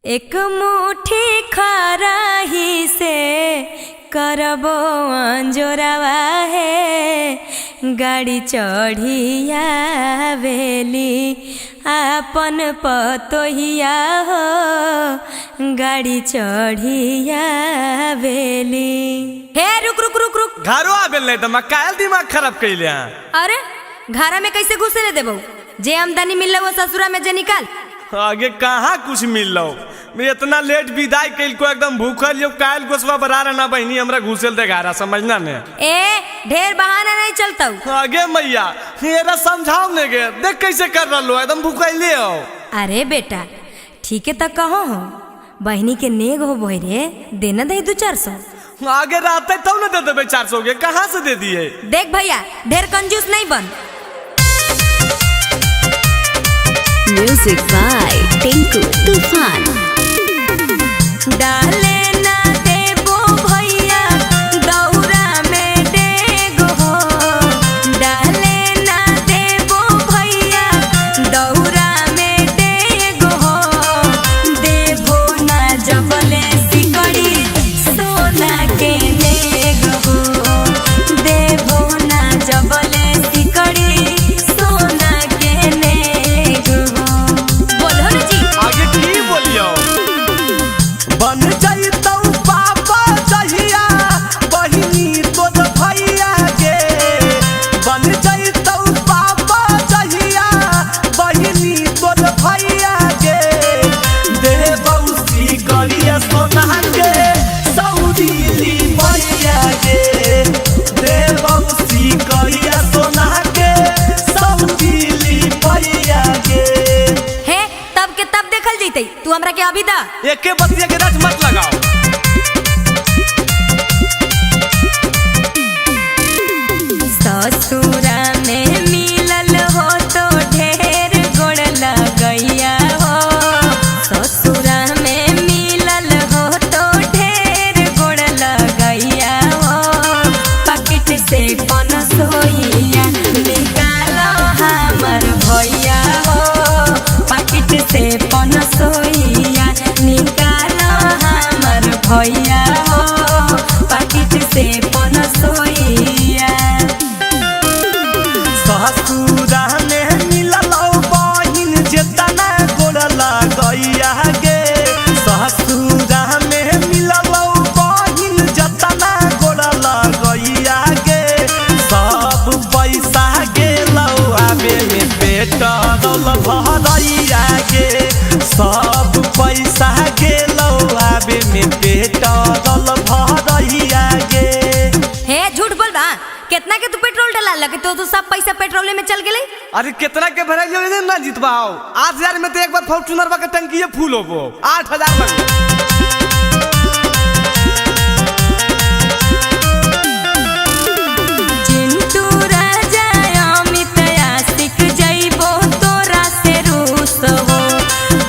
एक मुट्ठी खराही से करबो अंजोरवा है, गाड़ी चढ़िया वेली आपन पतोहिया हो, गाड़ी चढ़िया वेली। हे रुक रुक रुक रुक, घरो आबेल नहीं त कायल दिमाग खराब कैले हैं। अरे घरा में कैसे घुसे ले देबो? जे आमदनी मिललो वो ससुरा में जे निकाल। आगे कहाँ कुछ मिल लो, मैं इतना लेट विदाई कैल को एकदम भूखल यो कायल गोसवा बरा रहना बहनी हमरा घुसेल दे घरा समझना ने। ए ढेर बहाना नहीं चलता। आगे मैया मेरा समझाओ ने गे, देख कैसे कर रहा एकदम भूखले हो। अरे बेटा ठीक है तो कहो हो, बहनी के नेग हो बोरे देना दे 200-400। आगे रहते तब न दे देबे 400 के, कहाँ से दे दिए? देख भैया ढेर कंजूस नहीं बन। Music by Tinku Tufan. डाले ना देबो भैया दौरा में डेगो हो, डाले ना देबो भैया दौरा में डेगो हो, देबो ना जबले सिकड़ी सोना के नेग हो, देबो ना जबले सिकड़ी सोना के नेग हो। बोलो ना जी। आगे की बोलियो? बन जइतौ पापा जहिया बहिनी तोर भैया गे, बन जइतौ पापा जहिया बहिनी तोर भैया गे, देबौ सिकड़िया सोना के सऊदी भैया गे, देबौ सिकड़िया सोना के सऊदी भैया गे। हे तब के तब देखल जइतै, तू हमरा के अभी दा। एके बतिया के रट मत लगाओ। ससुरा में मिलल हो तो ढेर गोड़ लगैया हो, ससुरा में मिलल हो तो ढेर गोड़ लगैया हो, पॉकेट से पनसोइया निकालो हमर भैया हो, पॉकेट से पनसोइया निकालो हमर भैया हो, पॉकेट से पनसोइया। ससुरा में मिलल बहिन जेतना गोड़ लगैया गे, ससुरा में मिलल बहिन जेतना गोड़ लगैया गे, सब पैसा गेलौ आबे में पेट्रोल भरैया गे, सब पैसा गेलौ आबे में पेट्रोल भरैया गे। हे झूठ बोल बा, कितना के तू पेट्रोल डला लगे तो सब पैसा पेट्रोल में चल गेले। अरे कितना के भराई ना जीतवाओ, 8000 में तो एक बार फॉर्चूनर का टंकी फूल होबो, 8000 में। चिंटू राजा अमित आशिक जइबो तोरा से रूस हो,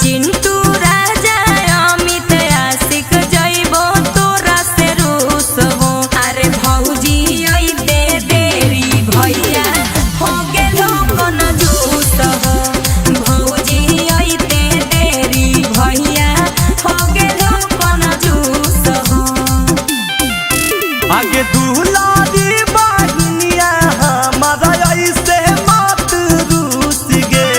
चिंटू राजा अमित आशिक जइबो तोरा से रूस हो, अरे भौजी अइते देरी भैया हो गेलो कंजूस हो, भौजी अइते देरी भैया हो गेलो कंजूस हो। आगे दुलारी बहिनिया हमारा ऐसे मत रूस गे,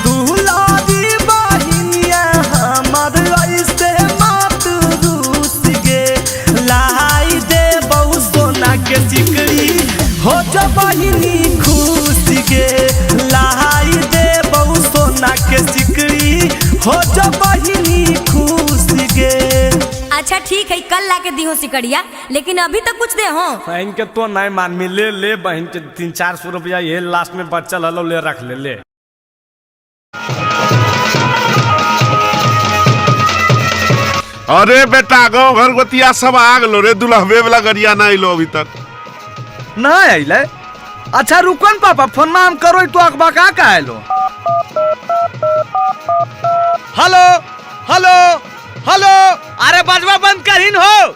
दुलारी बहिनिया हमारा ऐसे मत रूस गे, लाई दे बहु सोना के सिकड़ी हो जो बहिनी खुश गे, लाई दे बहु सोना के सिकड़ी हो जो बहिनी खुश गे। अच्छा ठीक है कल लाके दी हो सिकड़िया, लेकिन अभी तक कुछ दे हो। बहन के तो नहीं मान में ले ले बहन के 300-400 रुपया ये लास्ट में बचल हलो ले रख ले ले। अरे बेटा गाँव घर गोतिया सब आ गलो रे, दुल्हबे वाला गरिया ना अइलो अभी तक। ना अइले? अच्छा रुकन पापा, फोन में हम करो तो अखबार का का आइलो। हेलो हेलो हेलो, अरे बजवा बंद करीन हो।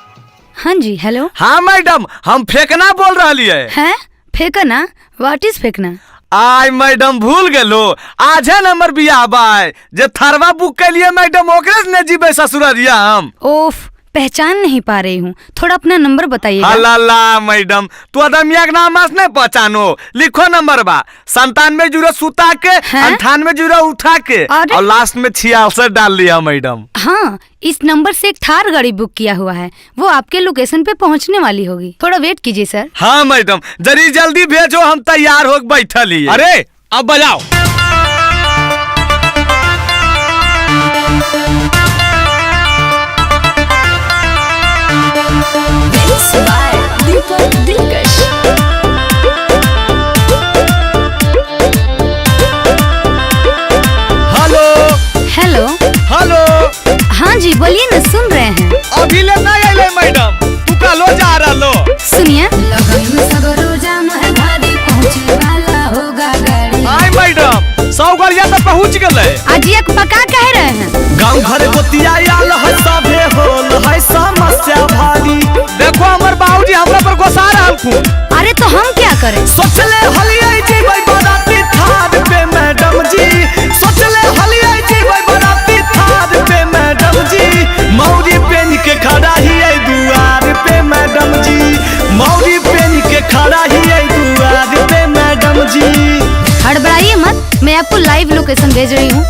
हाँ जी हेलो। हाँ मैडम हम फेंकना बोल रही है। हैं फेंकना? What is फेंकना? आय मैडम भूल गेलो, आज है नंबर बियाह बाय जे थरवा बुक के लिए मैडम ओकरे से ने जीबे ससुररिया हम। ओफ, पहचान नहीं पा रही हूँ, थोड़ा अपना नंबर बताइएगा। अल्लाह मैडम, तू अदमिया के नाम से नहीं पहचानो। लिखो नंबर बा 97 0 सुता के 98 0 उठा के और लास्ट में 66 डाल लिया मैडम। हाँ, इस नंबर से एक थार गाड़ी बुक किया हुआ है, वो आपके लोकेशन पे पहुँचने वाली होगी, थोड़ा वेट कीजिए सर। हाँ मैडम, जरी जल्दी भेजो, हम तैयार हो बैठल ही। अरे अब बजाओ। हेलो हेलो हेलो। हाँ जी बोलिए ना, सुन रहे हैं। अभी ले नहीं आइले मैडम, तू कलो जा रहा लो। सुनिए, आई मैडम 100 गाड़िया तो पहुँच गए। अजिया को पका कह रहे हैं। गाँव घर गोतिया आल है सभे होल है समस्या भारी। देखो हमर बाबूजी हमरा पर गोसा रहल। अरे तो हम क्या करें? सोचले हलियै जीबै बराती थार पे मैडम जी, सोचले हलियै जीबै बराती थार पे मैडम जी, मौरी पेन के खड़ा हियै दुआर पे मैडम जी, मौरी पेन के खड़ा हियै दुआर पे मैडम जी। हड़बड़ाइए मत, मैं आपको लाइव लोकेशन भेज रही हूँ,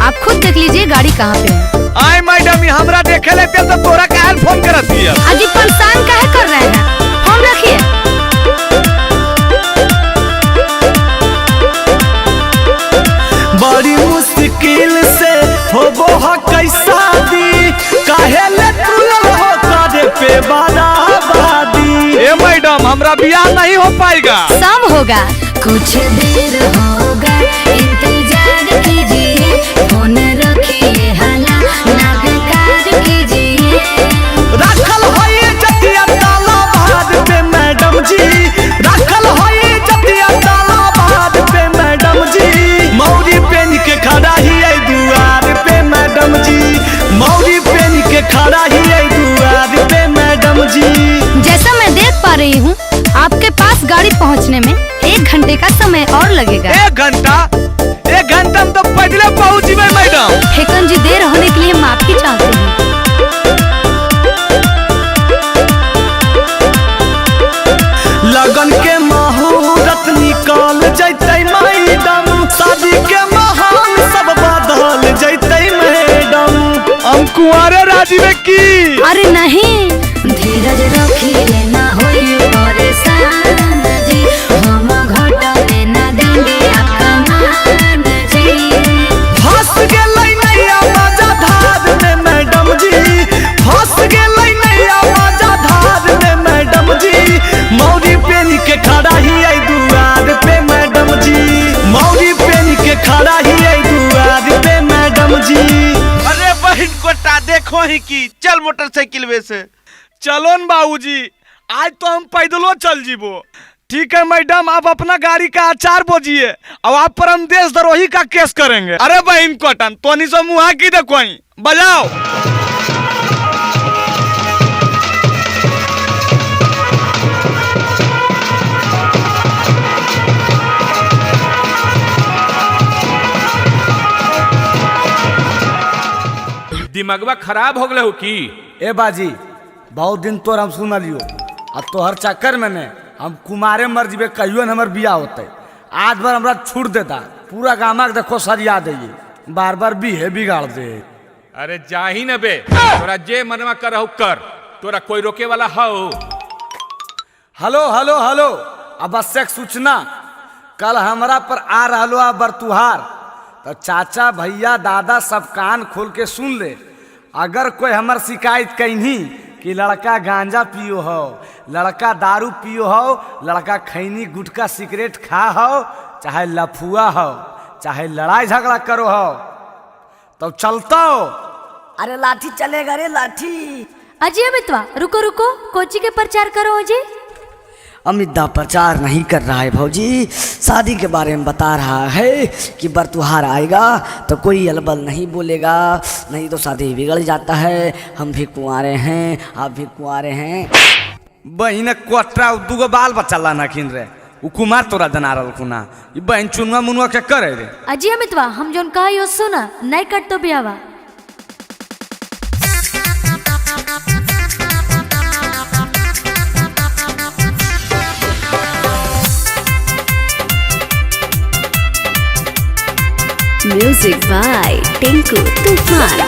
आप खुद देख लीजिए गाड़ी कहाँ पे है। आय मैडम, हमरा देखे ले तो तोरा काहे फोन करत हियै? अजी परेशान काहे कर रहे हैं, फोन रखिए। बड़ी मुश्किल से होबो ह कैसा दी, काहे ले तुलल हो करे पे बराबरी। ए मैडम, हमरा बियाह नहीं हो पाएगा। सब होगा, कुछ देर होगा, इंतजार कीजिए, फोन रखिए, हला ना बेकार कीजिए। राखल होई जतिया ताला बाद पे मैडम जी, राखल होई जतिया ताला बाद पे मैडम जी, मौरी पेन के खड़ा ही दुआर पे मैडम जी, मौरी पेन के खड़ा ही दुआर पे मैडम जी। जैसा मैं देख पा रही हूँ, आपके पास गाड़ी पहुँचने में 1 घंटे का समय और लगेगा। 1 घंटा? 1 घंटा में तो पैदले पहुँच जीबै मैडम। फेकन जी, देर होने के लिए माफी चाहते हैं। लगन के मुहूर्त निकल जैतै मैडम, शादी के महान सब बदल जैतै मैडम। हम कुंवारे राजी में की? अरे नहीं, धीरज रखिए ना होई परेशान जी, हम घटने ना देंगे आपका मान जी। फंस गेलै नैया मजा धार में मैडम जी, फंस गेलै नैया मजा धार में मैडम जी, मौरी पेन के खड़ा ही दुआर पे मैडम जी, मौरी पेन के खड़ा ही दुआर पे मैडम जी। अरे बहन कोटा देखो ही की, चल मोटरसाइकिल वे से। चलो न बाबूजी, आज तो हम पैदलो चल जीबो। ठीक है मैडम, आप अपना गाड़ी का अचार बोझिए और आप पर हम देशद्रोही का केस करेंगे। अरे बहन कोटन, तोनी से मुहा की देखो, बजाओ। दिमागवा खराब हो गए हो की? ए बाजी, बहुत दिन तोर हम सुन लियो, अब तोहर चक्कर में ने हम कुमारे मर जीबे, कहियो न हमर बियाह होते। आज भर हमरा छूट देता, पूरा गामा के देखो सरिया दे, बार बार बीहे बिगाड़ दे। अरे जाही न बे, तोरा जे मनवा करहु कर, तोरा कोई रोके वाला हौ? हेलो हेलो हेलो, आवश्यक सूचना, कल हमरा पर आ रहलो आ बरतुहार, तो चाचा भैया दादा सब कान खोल के सुन ले। अगर कोई हमर शिकायत कहीं कि लड़का गांजा पियो हो, लड़का दारू पियो हो, लड़का खैनी गुटखा सिगरेट खा हो, चाहे लफुआ हो, चाहे लड़ाई झगड़ा करो हो, तो चलता हो। अरे लाठी चलेगा रे लाठी। अजय मितवा, रुको रुको, कोची के प्रचार करो अजय। अमित दा प्रचार नहीं कर रहा है भौजी, शादी के बारे में बता रहा है कि बरतुहार आएगा तो कोई अलबल नहीं बोलेगा, नहीं तो शादी बिगड़ जाता है। हम भी कुंवारे हैं, आप भी कुंवारे हैं। बहिन कोटरा दूगो बाल बच्चा लाना खिन रे, उ कुमार तोरा दना रहल ना। ई बहन चुनुआ मुनुआ के करे रे। अजी अमितवा हम जोन कहा सुना नहीं कट तो बियावा। म्यूजिक बाय टिंकू तूफान।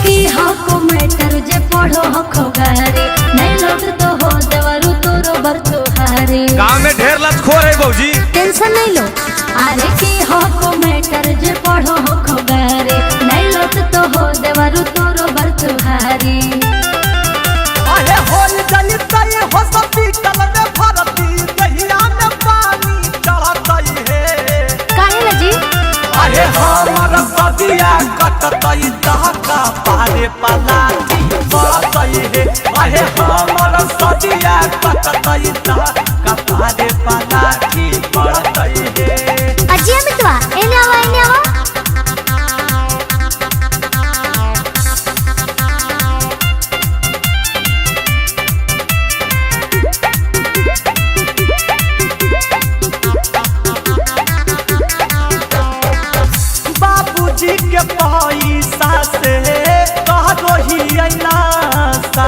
की हको मैटर जे पढ़ो हको गारे नहीं लोट तो हो देवरु तोरो बर तोहारे। गांव में ढेर लतखोर है भौजी, टेंशन नहीं लो। अरे की हको मैटर जे पढ़ो हको गारे नहीं लोट तो हो देवरु तोरो बर तोहारे। अरे होल जलतई हो हॉस्पिटल में भर्ती दहिया में पानी चढ़तई है। काहे ला जी? अरे हमर सदिया कटतई दहका पारे पलाटी बरतई है। अरे हमर सदिया कटतई दहका पारे पलाटी बरतई है। अजी अमितवा एने आवा एने आवा। बाबूजी के पैसा से कहो ही अनासा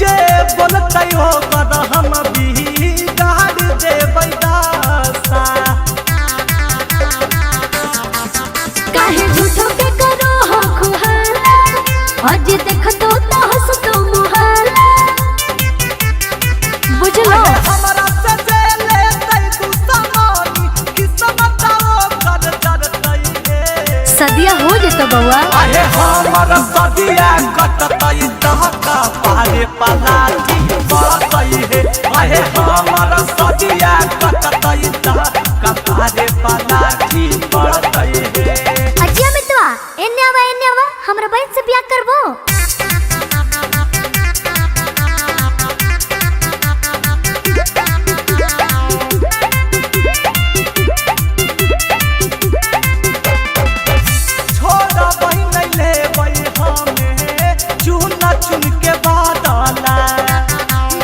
जे बोलते हो कर हम भी गाड़ देबै दासा। काहे झूठो के करो हो खुहाला अजी देखतो तो हंसतो मुहाला बुझलो। हमरा से जे लेतै तू समानी किस्मत कर डरतै हे। सदिया हो जेतो बउआ। अरे हमर सदिया कटतई दहका पारे पलाटी बरतई हे। अरे हमर सदिया कटतई दहका पारे पलाटी बरतई हे। अजी अमितवा एने आवा एने आवा हमरा बहन से बियाह करबो। छोड़ा बहिन लेबै हमे चुन चुन के बादला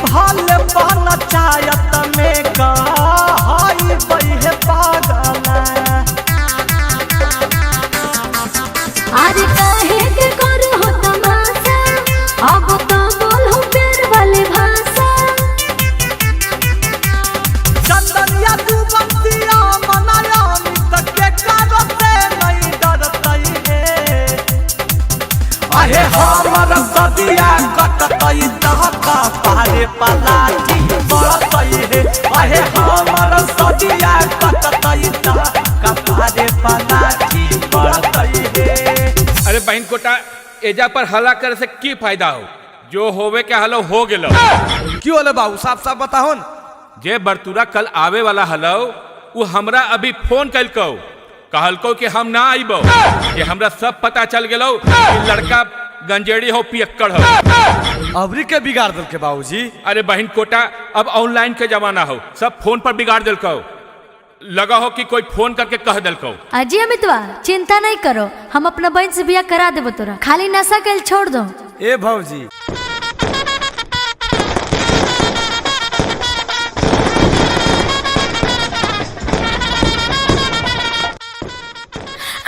भल पंचायत में कहई बहे पागला। अरे काहे के करो हो तमाशा अब तो बोलो प्यार वाली भाषा। चंदनिया तू बंतिया मनाया तक के कारो से नहीं डरतई हे। अरे हमर सदिया कटतई दहका पारे पलाटी बरतई हे। अरे हमर सदिया कटतई दहका पारे पलाटी बरतई हे। अरे बहन कोटा एजा पर हल्ला करे से की फायदा हो? जो होवे के हलो हो गेलो। क्यों होले बाबू साफ साफ बताहो न। जे बरतुरा कल आवे वाला हलो वो हमरा अभी फोन कलको कहलको कि हम ना आइबो कि हमरा सब पता चल गेलो कि लड़का गंजेड़ी हो पियक्कड़ हो। अबरी के बिगाड़ दिल के बाबूजी। अरे बहन कोटा अब ऑनलाइन के जमाना हो, सब फोन पर बिगाड़ दिलको। लगा हो कि कोई फोन करके कह दिलको। अजी अमितवा चिंता नहीं करो हम अपना बहन से बियाह करा देबो तोरा, खाली नशा के छोड़ दो। ए भौजी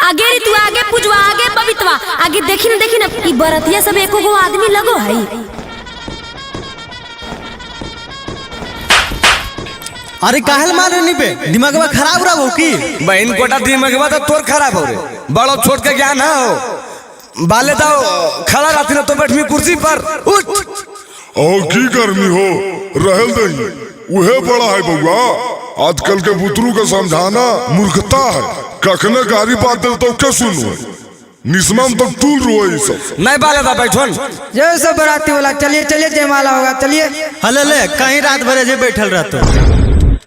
आगे रे तू आगे पुजवा आगे बबितवा आगे देखी न देखी न ई बरतिया सब एको गो आदमी लगो है। अरे काहल मारे नी पे दिमागवा खराब रहो की? बहन कोटा दिमागवा तो तोर खराब हो रे, बड़ो छोट के ज्ञान हो बाले दाओ खड़ा रहती ना तो बैठमी कुर्सी पर उठ। और की गर्मी हो रहल दही उहे बड़ा है बउआ। आजकल के बुतरू के समझाना मूर्खता है। कखने गारी बात दे तो के सुनो निस्मम तो टूल रोए सब। नहीं बाले दा बैठन जय सब बराती वाला चलिए चलिए जयमाला होगा चलिए। हले ले कहीं रात भर जे बैठल रहतो।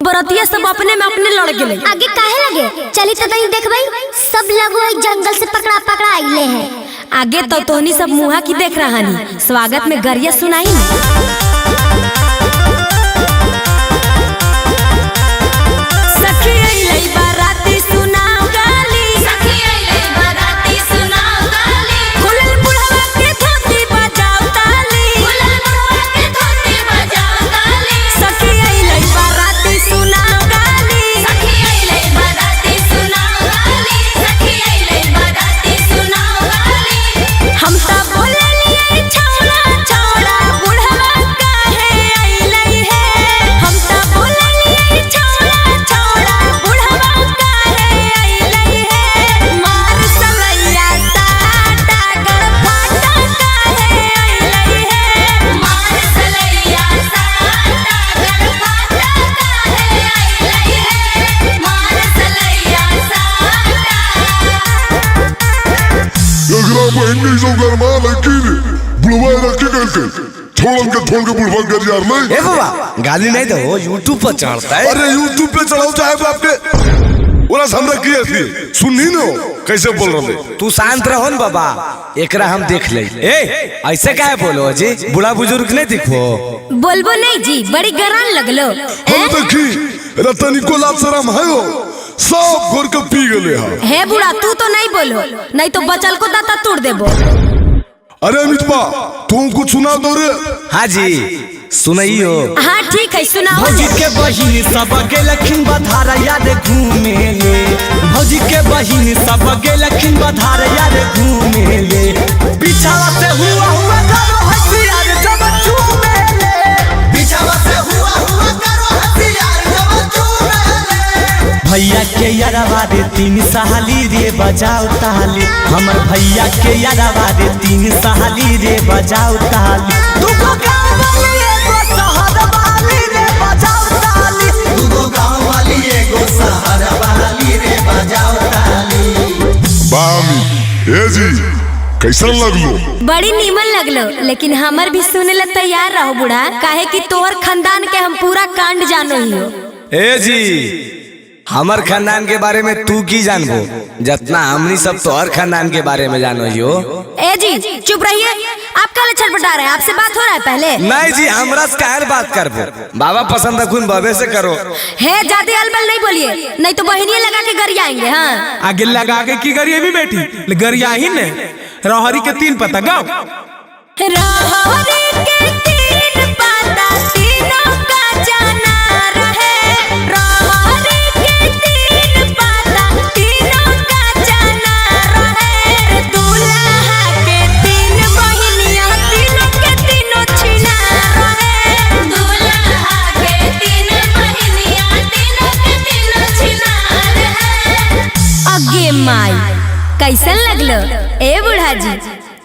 बरतिया सब अपने में अपने लड़ गेले। आगे काहे लगे चली तो नहीं देखबई सब लगो एक जंगल से पकड़ा पकड़ा आइले हैं। आगे तो तोहनी सब मुहा की देख रहा नी स्वागत में गरिया सुनाई। सखी अइलै बाराती सुनाओ गाली सखी अइलै बाराती सुनाओ गाली खुलल बुढ़वा के धोती बजाओ ताली। बहन के सब गरमा लड़की रे बुढ़वा रख के गल के छोड़न के छोड़ के बुढ़वा कर यार नहीं। ए बाबा गाली नहीं दो, यूट्यूब पर चढ़ता है। अरे यूट्यूब पे चढ़ाओ चाहे बाप के ओरा हमरा की थी सुननी न कैसे बोल रहे। तू शांत रहो न बाबा, एकरा हम देख ले। ए ऐसे काहे बोलो जी, बूढ़ा बुजुर्ग नहीं दिखो। बोलबो नहीं जी, बड़ी गरान लगलो। हम देखी रतनी को लाज शरम है हो, सब घोर के पी गले हा। हे बूढ़ा तू तो नहीं बोलो, नहीं तो बचल को दाता तोड़ देबो। अरे अमित बा तुम कुछ सुना दो रे। हाँ जी सुनाइयो। हाँ ठीक है सुनाओ। भौजी के बहिन सब गेलखिन बधार यार घूमे ले, भौजी के बहिन सब गेलखिन बधार यार घूमे ले, पीछावा से हुआ हुआ करो हसियार जब चूमे ले, पीछावा से हुआ हुआ करो हसियार जब चूमे ले। भैया के यारवा रे तीन सहाली रे बजाओ ताली, हमर भैया के यारवा रे तीन सहाली रे बजाओ ताली, दुगो गाँव वाली एगो शहर वाली रे बजाओ ताली, दुगो गाँव वाली एगो शहर वाली रे बजाओ ताली। बामी ए जी कैसन लगलो? बड़ी नीमन लगलो, लेकिन हमर भी सुने ला तैयार रहो बूढ़ा, काहे कि तोहर खानदान के हम पूरा कांड जानो ही हो। ए जी हमर खानदान के बारे में तू की जानबो, जितना हमनी सब तोहर खानदान के बारे में जानो ही हो। ए जी चुप रहिए, आप काले छटपटा रहे हैं, आपसे बात हो रहा है पहले? नहीं जी हमरा से काहे बात करबो, बाबा पसंद अखुन बाबे से करो। हे ज्यादा अलबल नहीं बोलिए, नहीं तो बहिनिये लगा के गरियाएंगे। हाँ आगे लगा के की गरिए भी बेटी गरिया ही ने। रहरी के तीन पता गाओ। रहरी के तीन पता तीनों का जाना रहे, रहरी के तीन पता तीनों का जाना रहे, दूल्हा के तीन बहिनिया तीनों के तीनों छिना रहे, दूल्हा के तीन बहिनिया तीनों के तीनों छिना रहे। अगे माई कैसन लगलो ए बूढ़ा जी?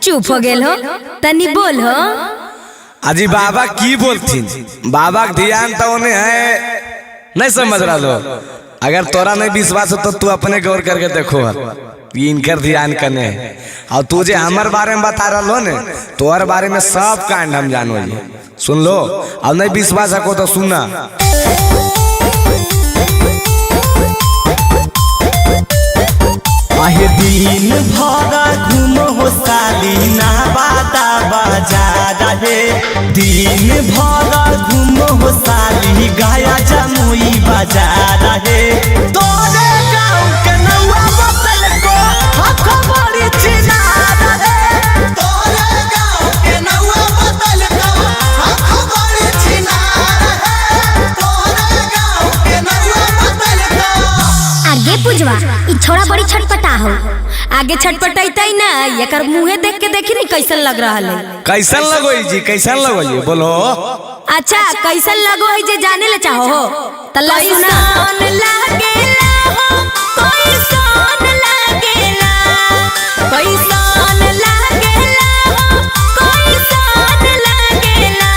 चुप हो गेल हो, तनी बोल हो। अजी बाबा की बोलथिन, बाबा के ध्यान तो उन्हें है नहीं समझ रहा लो। अगर तोरा नहीं विश्वास हो तो तू अपने गौर करके देखो इनकर ध्यान कने है। और तू जे हमार बारे में बता रहा लो ने, तोहर बारे में सब कांड हम जानो जी। सुन लो, अब नहीं विश्वास हो तो सुनना। आहे दिन भर घूम हो साली ना बाता बाजार हे, दिन भर घूम हो साली गाया जमुई बाजार हे, तोरे गाँव के नौआ बतल को हक बड़ी चिनार हे, तोरे गाँव के नौआ बतल को हक बड़ी चिनार हे, तोरे गाँव के नौआ बतल को। आगे पुजवा ई छोड़ा बड़ी छटपटा हो। आगे छटपटाई ना, एकर मुंहे देख के देखी नहीं कैसन लग रहा है। कैसन लगो जी, कैसन लगो जी बोलो। अच्छा कैसन लगो है जे जाने ले चाहो हो तल्ला सुना। लागेला हो कैसन लागेला, कैसन लागेला हो कैसन लागेला,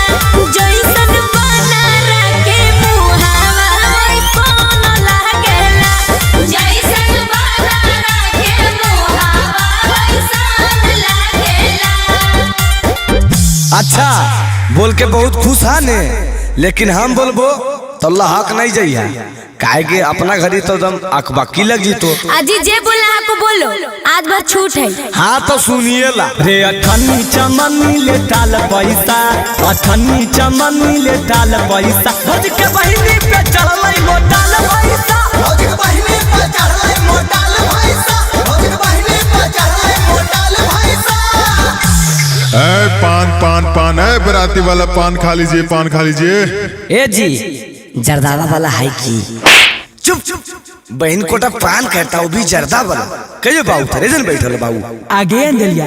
जैसन बना रखे मुहावा वैसन लागेला, जैसन बना रखे मुहावा वैसन लागेला। अच्छा बोल के बहुत खुश हा ने, लेकिन हम बोलबो तो हक नहीं जाइए, काहे के अपना घरी तो एकदम अकबकी लग जी तो। अजी जे बोलना आपको बोलो, आज भर छूट है। हाँ तो सुनिए ला रे। अठन्नी चमनी ले टाल पैसा, अठन्नी चमनी ले टाल पैसा, भौज के बहिनी पे चढ़लै मोटाल पैसा, भौज के बहिनी पे चढ़लै मोटाल पैसा, भौज के बहिनी पे चढ़लै मोटाल पैसा। ए पान पान पान, ए बराती वाला पान खा लीजिए, पान खा लीजिए। ए जी जर्दावा वाला है की? चुप चुप, बहन कोटा पान कहता वो भी जर्दा वाला। कहियो बाबू थरे जन बैठल बाबू। आगे अंजलिया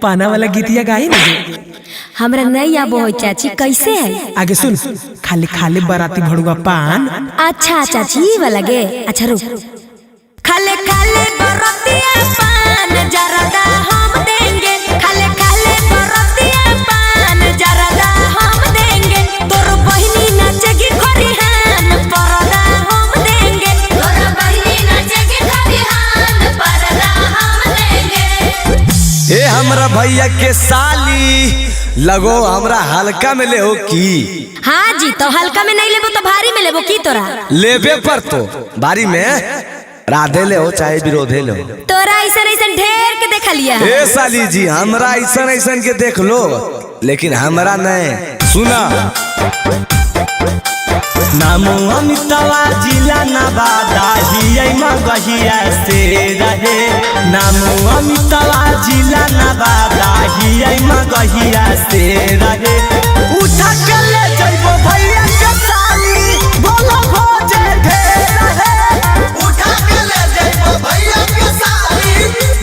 पाना वाला गीतिया गाई ना। हमरा नहीं आबो हो चाची, कैसे है? आगे सुन, खाली खाली बराती भड़ुआ पान। अच्छा चाची ये वाला गे, अच्छा रुक। खाले खाले बरातिया पान जर्दा हम देंगे, खाले खाले बरातिया पान जर्दा हम देंगे, तोर बहिनी नाचेगी खरिहान परदा हम देंगे, तोर बहिनी नाचेगी खरिहान परदा हम देंगे। ए हम हमरा भैया के साली लगो हमरा हल्का में ले हो की। हाँ जी, तो हल्का में नहीं लेबो तो भारी में लेबो की तोरा? लेबे पर तो भारी में राधे ले हो चाहे विरोधे ले हो। तोरा ऐसा ऐसा ढेर के देखा लिया। ए साली जी हमरा ऐसा ऐसा के देख लो लेकिन हमरा नहीं। सुना नामो अमितावा जिला नवादा हियै मगहिया से रहे। नामो अमितावा जिला नवादा हियै मगहिया से रहे। उठा के ले जइबो भैया के साली बोलो भोजे ढेर रहे। उठा के ले जइबो भैया के साली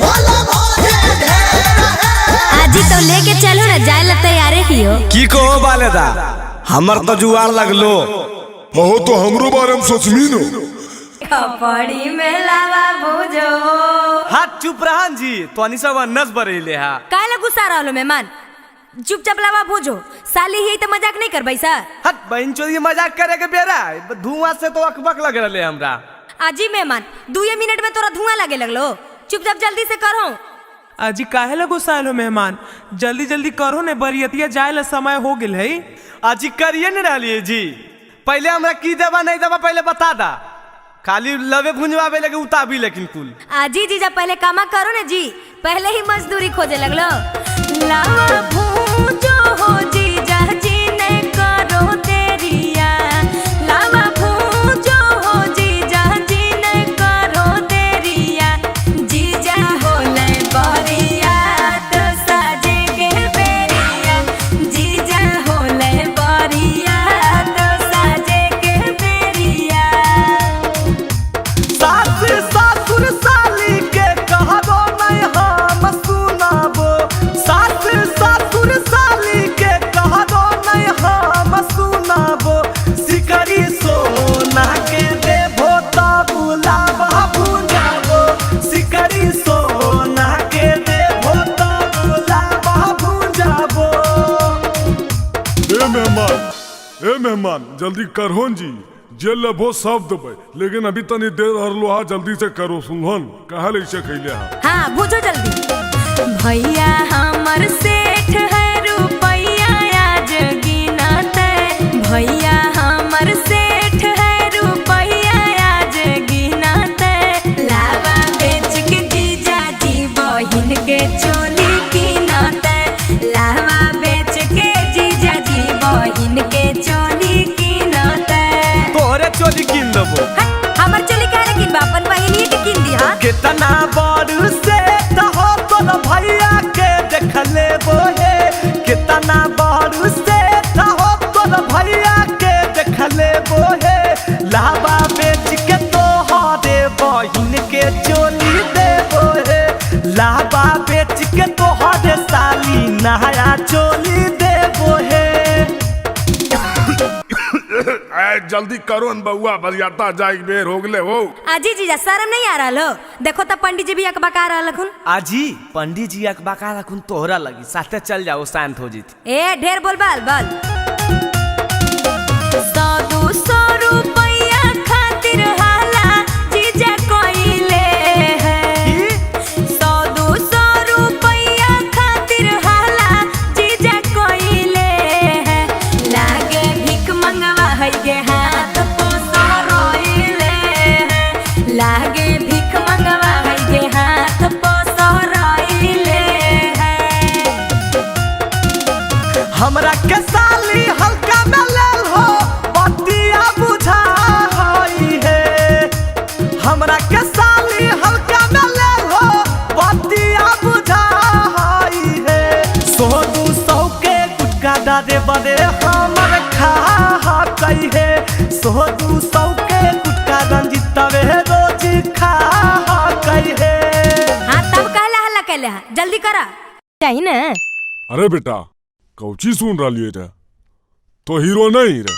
बोलो भोजे ढेर रहे। आजी तो लेके चलो ना, जाए ला तैयारे ही हो। की कहो बालेदा हमर तो जुआर लगलो। हो तो हमरो बारे में सोचमी नो। खपड़ी में लावा भुजो। हाथ चुप रहन जी, तोनी सब अन्नस बरेले हा। काहे ला गुस्सा रहलो मेहमान? चुपचाप लावा भुजो, साली ही तो मजाक नहीं करबै सर। हट बहन चोरी मजाक करे के बेरा, धुआं से तो अकबक लग रहले हमरा। आजी मेहमान 2 मिनट में तोरा धुआं लगे लगलो, चुपचाप जल्दी से करो। अजी काहे ला गुस्सा हो मेहमान, जल्दी जल्दी करो ने, बरियतिया जाए ला समय हो गेल है। अजी करिए न रहलिए जी, पहले हमरा की देवा नहीं देवा पहले बता दा, खाली लवे भुंजवावे लगे उताबी लेकिन कुल। आजी जीजा पहले कामा करो ना जी, पहले ही मजदूरी खोजे लगलो। लावा भूंजो हो जीजा जी ने करो तेरिया, लावा भूंजो हो जीजा जी ने करो तेरिया, जीजा होले बरिया तो साजे के बेरिया, जीजा होले बरिया तो साजे के बेरिया। सास ससुर साली के कहबो नहीं हम सुनाबो, सास ससुर साली के कहबो नहीं हम सुनाबो, सिकरी सोना के देबो तब लावा भुंजाबो, सिकरी सोना के देबो तब लावा भुंजाबो। ए मेहमान, ए मेहमान जल्दी करहोन जी, जे लेबो सब देबै लेकिन अभी तनी देर हरलो हा, जल्दी से करो सुनहन कहा ले से खैले हा। हाँ भुजो जल्दी। भैया हमर सेठ है रुपैया आज गिनते, भैया हमर सेठ है रुपैया आज गिनते, लावा बेच के जीजा जी बहिन के चोली किनते, लावा बेच के जीजा जी बहिन के चोली किनते। तोहरे चोली किन देबो? हमर चोली काहे किनबा, अपन बहिनिए के किन दी। हां कितना बड़ से हो तोर भैया के देख लेबो हे, कितना बड़ से हो तोर भैया के देख लेबो हे, लावा बेच के तोहरे बहिन के चोली देबो हे, लावा बेच के तोहरे साली नया चोली देबो हे। जल्दी करो न बउआ, बरियाता जाए बेर हो गले हो। आजी जीजा शर्म नहीं आ रहा हो? देखो तो पंडित जी भी अकबका रहल हखुन। आजी पंडित जी अकबका रखुन तोहरा लगी, साथे चल जाओ शांत हो जीत। ए ढेर बोल बाल बाल। 100-200 रुपैया खातिर हाला जीजा कोइले है, 100-200 रुपैया खातिर हाला जीजा कोइले है, लागे भीख मंगवा है गे हाथ पोसो रोइले है, लागे भीख मंगवा है गे हाथ पोसो रोइले है। हमरा के साली हल्का में लेल हो बतिया बुझा है, हमरा के साली हल्का में लेल हो बतिया बुझा है, 100-200 के गुटका डारे बड़े हमर खा कही है, 100-200 के गुटका रंजितवे रोज खा कही है। हाँ तब कहला हल्ला कैले हा, जल्दी करा चाहिए ना। अरे बेटा कौची सुन रही रे, तो हीरो नहीं रे।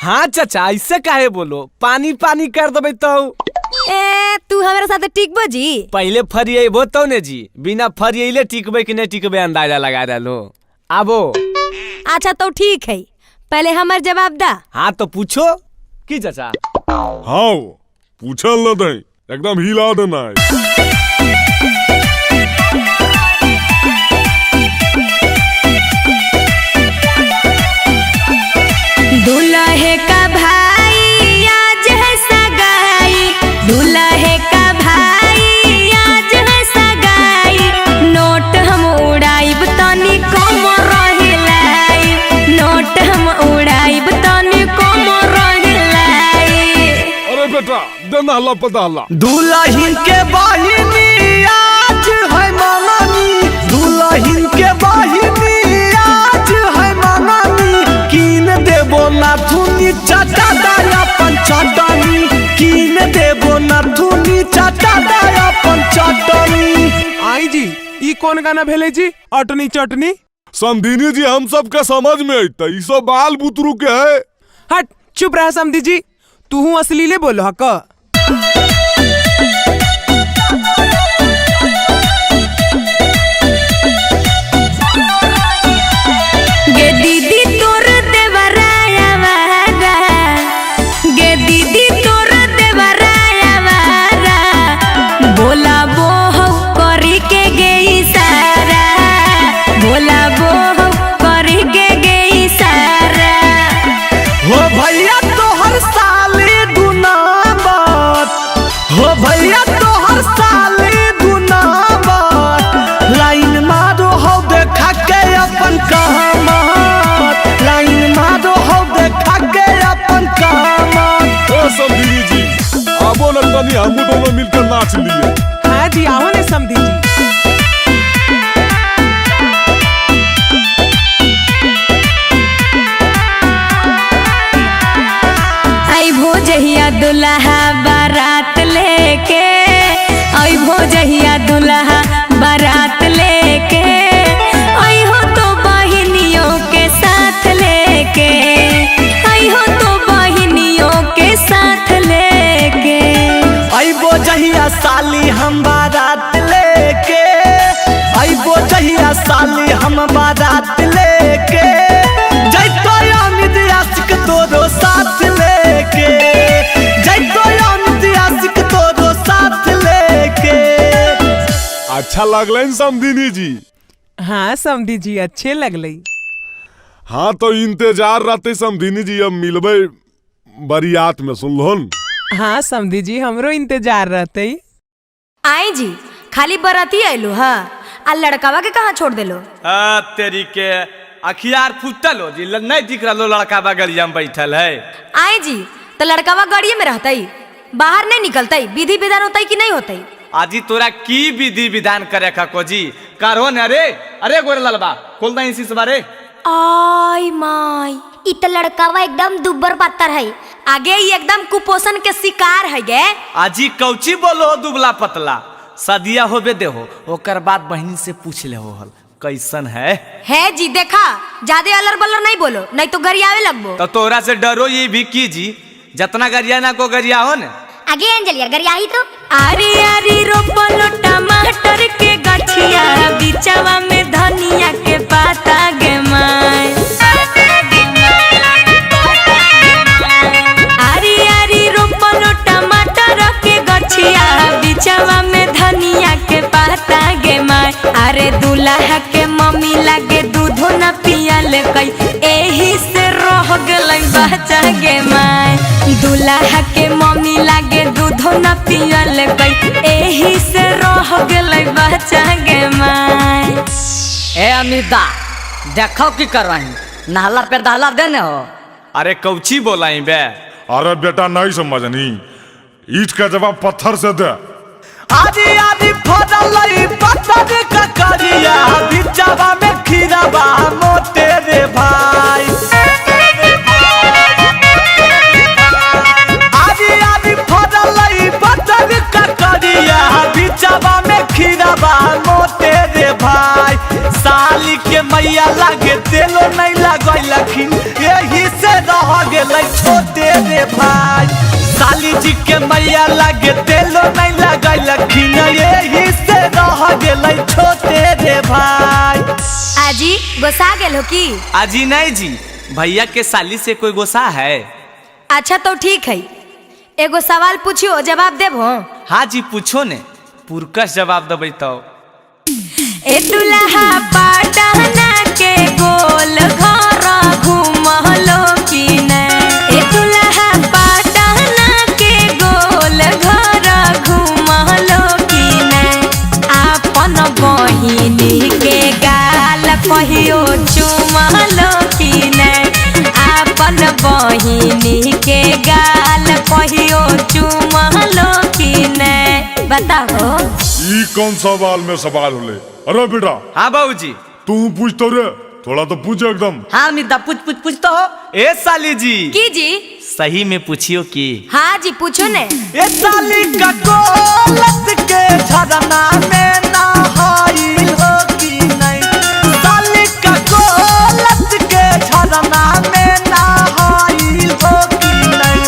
हाँ चाचा ऐसे काहे बोलो, पानी पानी कर देबे तो। ए तू हमारे साथ टिकबो जी? पहले फरियेबो तो ने जी, बिना फरियेले टिकबे कि नहीं टिकबे अंदाजा लगा रहलो। आबो। अच्छा तो ठीक है, पहले हमार जवाब दा। हाँ तो पूछो की चाचा? हाँ पूछल न दे, एकदम हिला देना है। दे नहला पदहला। दुल्हन के बहिनी आज है मंगनी, दुल्हन के बहिनी आज है मंगनी, कीन देबो नाथुनी चाचा दाया पंचटनी, कीन देबो नाथुनी चाचा दाया पंचटनी। आई जी ई कौन गाना भेले जी अटनी चटनी? समधिनी जी हम सब के समझ में अइतै, ई सब बाल बुतरू के है। हट चुप रह समधी जी, तू असलीले बोलो हक। गे दीदी तोर देवराया वारा, गे दीदी तोर देवराया वारा, बोला बो हौ करी के गे इशारा, बोला बो हौ करी के गे इशारा। हो भैया तोहर साली दुनामत, हो भैया तोहर साली दुनामत, लाइन मारो हो देखा के अपन कामत, लाइन मारो हो देखा के अपन कामत। ओ समधिनी जी आबो न तनी हमू दोनों मिलकर नाच लिए। हाँ जी आओ ने समधी जी। अइभो जहिया दुल्हा बारात लेके, अइभो जहिया दुल्हा बारात लेके, अइहो तो बहिनियों के साथ लेके, अइहो तो बहिनियों के साथ लेके। अइबो जहिया साली हम बारात लेके, अइबो जहिया साली हम बारात लेके, जैतो अमित आशिक तोरो साथ लेके, जैतो अमित आशिक तोरो साथ लेके। अच्छा लगलै समधिनी जी? हाँ समधी जी अच्छे लगलै। हाँ तो इंतजार रहते समधिनी जी, अब मिलबै बरियात में, सुनलोन? हाँ समधी जी हमरो इंतजार रहते। आई जी खाली बराती आइलो हा, आ लड़कावा के कहाँ छोड़ देलो? आ तेरी के अखियार फूटल हो जी, नहीं दिख रहा लड़का गलिया में बैठल है। आई जी तो लड़कावा गाड़िए में रहतई, बाहर नहीं निकलतई, विधि विधान होतई कि नहीं होतई? आजी तोरा की विधि विधान करे खको जी, करो न रे। अरे गोरे ललबा खोल दे इसी बारे। आई माई इ त लड़कावा एकदम दुब्बर पातर है, आगे ही एकदम कुपोषण के शिकार है गे। आजी कौची बोलो दुबला पतला, सदिया होबे देहो ओकर बाद बहनी से पूछ ले हो हल कैसन है। है जी देखा ज्यादा अलर बलर नहीं बोलो, नहीं तो गरियावे लगबो। तो तोरा से डरो ये भी की जी, जतना गरिया ना को गरिया हो ने। आगे अंजलिया गरियाही तो। आरी आरी रोपलो टमाटर के गछिया, बिचवा में धनिया के पाता गे माय। आरी आरी रोपलो टमाटर के गछिया, बिचवा में धनिया के पाता गे माय। अरे दुल्हा के मम्मी लागे दूधो न पियल कई, एही से रह गेलै बच्चा गे माय। दुल्हा के मम्मी लागे दूधो न पियल कई, एही से रह गेलै बच्चा गे माय। ए अमिता देखो की कर रही, नहला पे दहला देने हो। अरे कौची बोलाई बे? अरे बेटा नहीं समझनी, ईट का जवाब पत्थर से दे। आदि आदि फदलई पत्थर का करिया, बिचवा में खीराबा मोटे रे भाई। आदि आदि फदलई पत्थर का करिया, बिचवा में खीराबा मोटे रे भाई। साली के मैया लागे तेलो नहीं लगैलखिन, यही से रह गेलै छोटे रे भाई। साली जी के मैया लागे तेलो नहीं लगैलखिन, यही से रह गेलै छोटे रे भाई। आजी गोसा गेल हो की? आजी नहीं जी, भैया के साली से कोई गोसा है। अच्छा तो ठीक है, एगो सवाल पूछियो जवाब देबो? हाँ जी पूछो ने, पुरकस जवाब देबै तो। ए दुल्हा पटना के गोल घर घुमलो की नै, ए दुल्हा पटना के गोल घर घुमलो की नै, आपन बहिनी के गाल कहियो चुमलो की नै, आपन बहिनी के गाल कहियो चुमलो। बताओ। ई कौन सवाल में सवाल होले? अरे बेटा। हाँ बाबूजी। तू पूछ तो रे, थोड़ा तो पूछ एकदम। हाँ मिद्दा पूछ पूछ पूछ तो हो। ए साली जी। की जी? सही में पूछियो की? हाँ जी पूछो ने। ए साली का गोलत के झरना में नहाइल हो की नहीं? साली का गोलत के झरना में नहाइल हो की नहीं?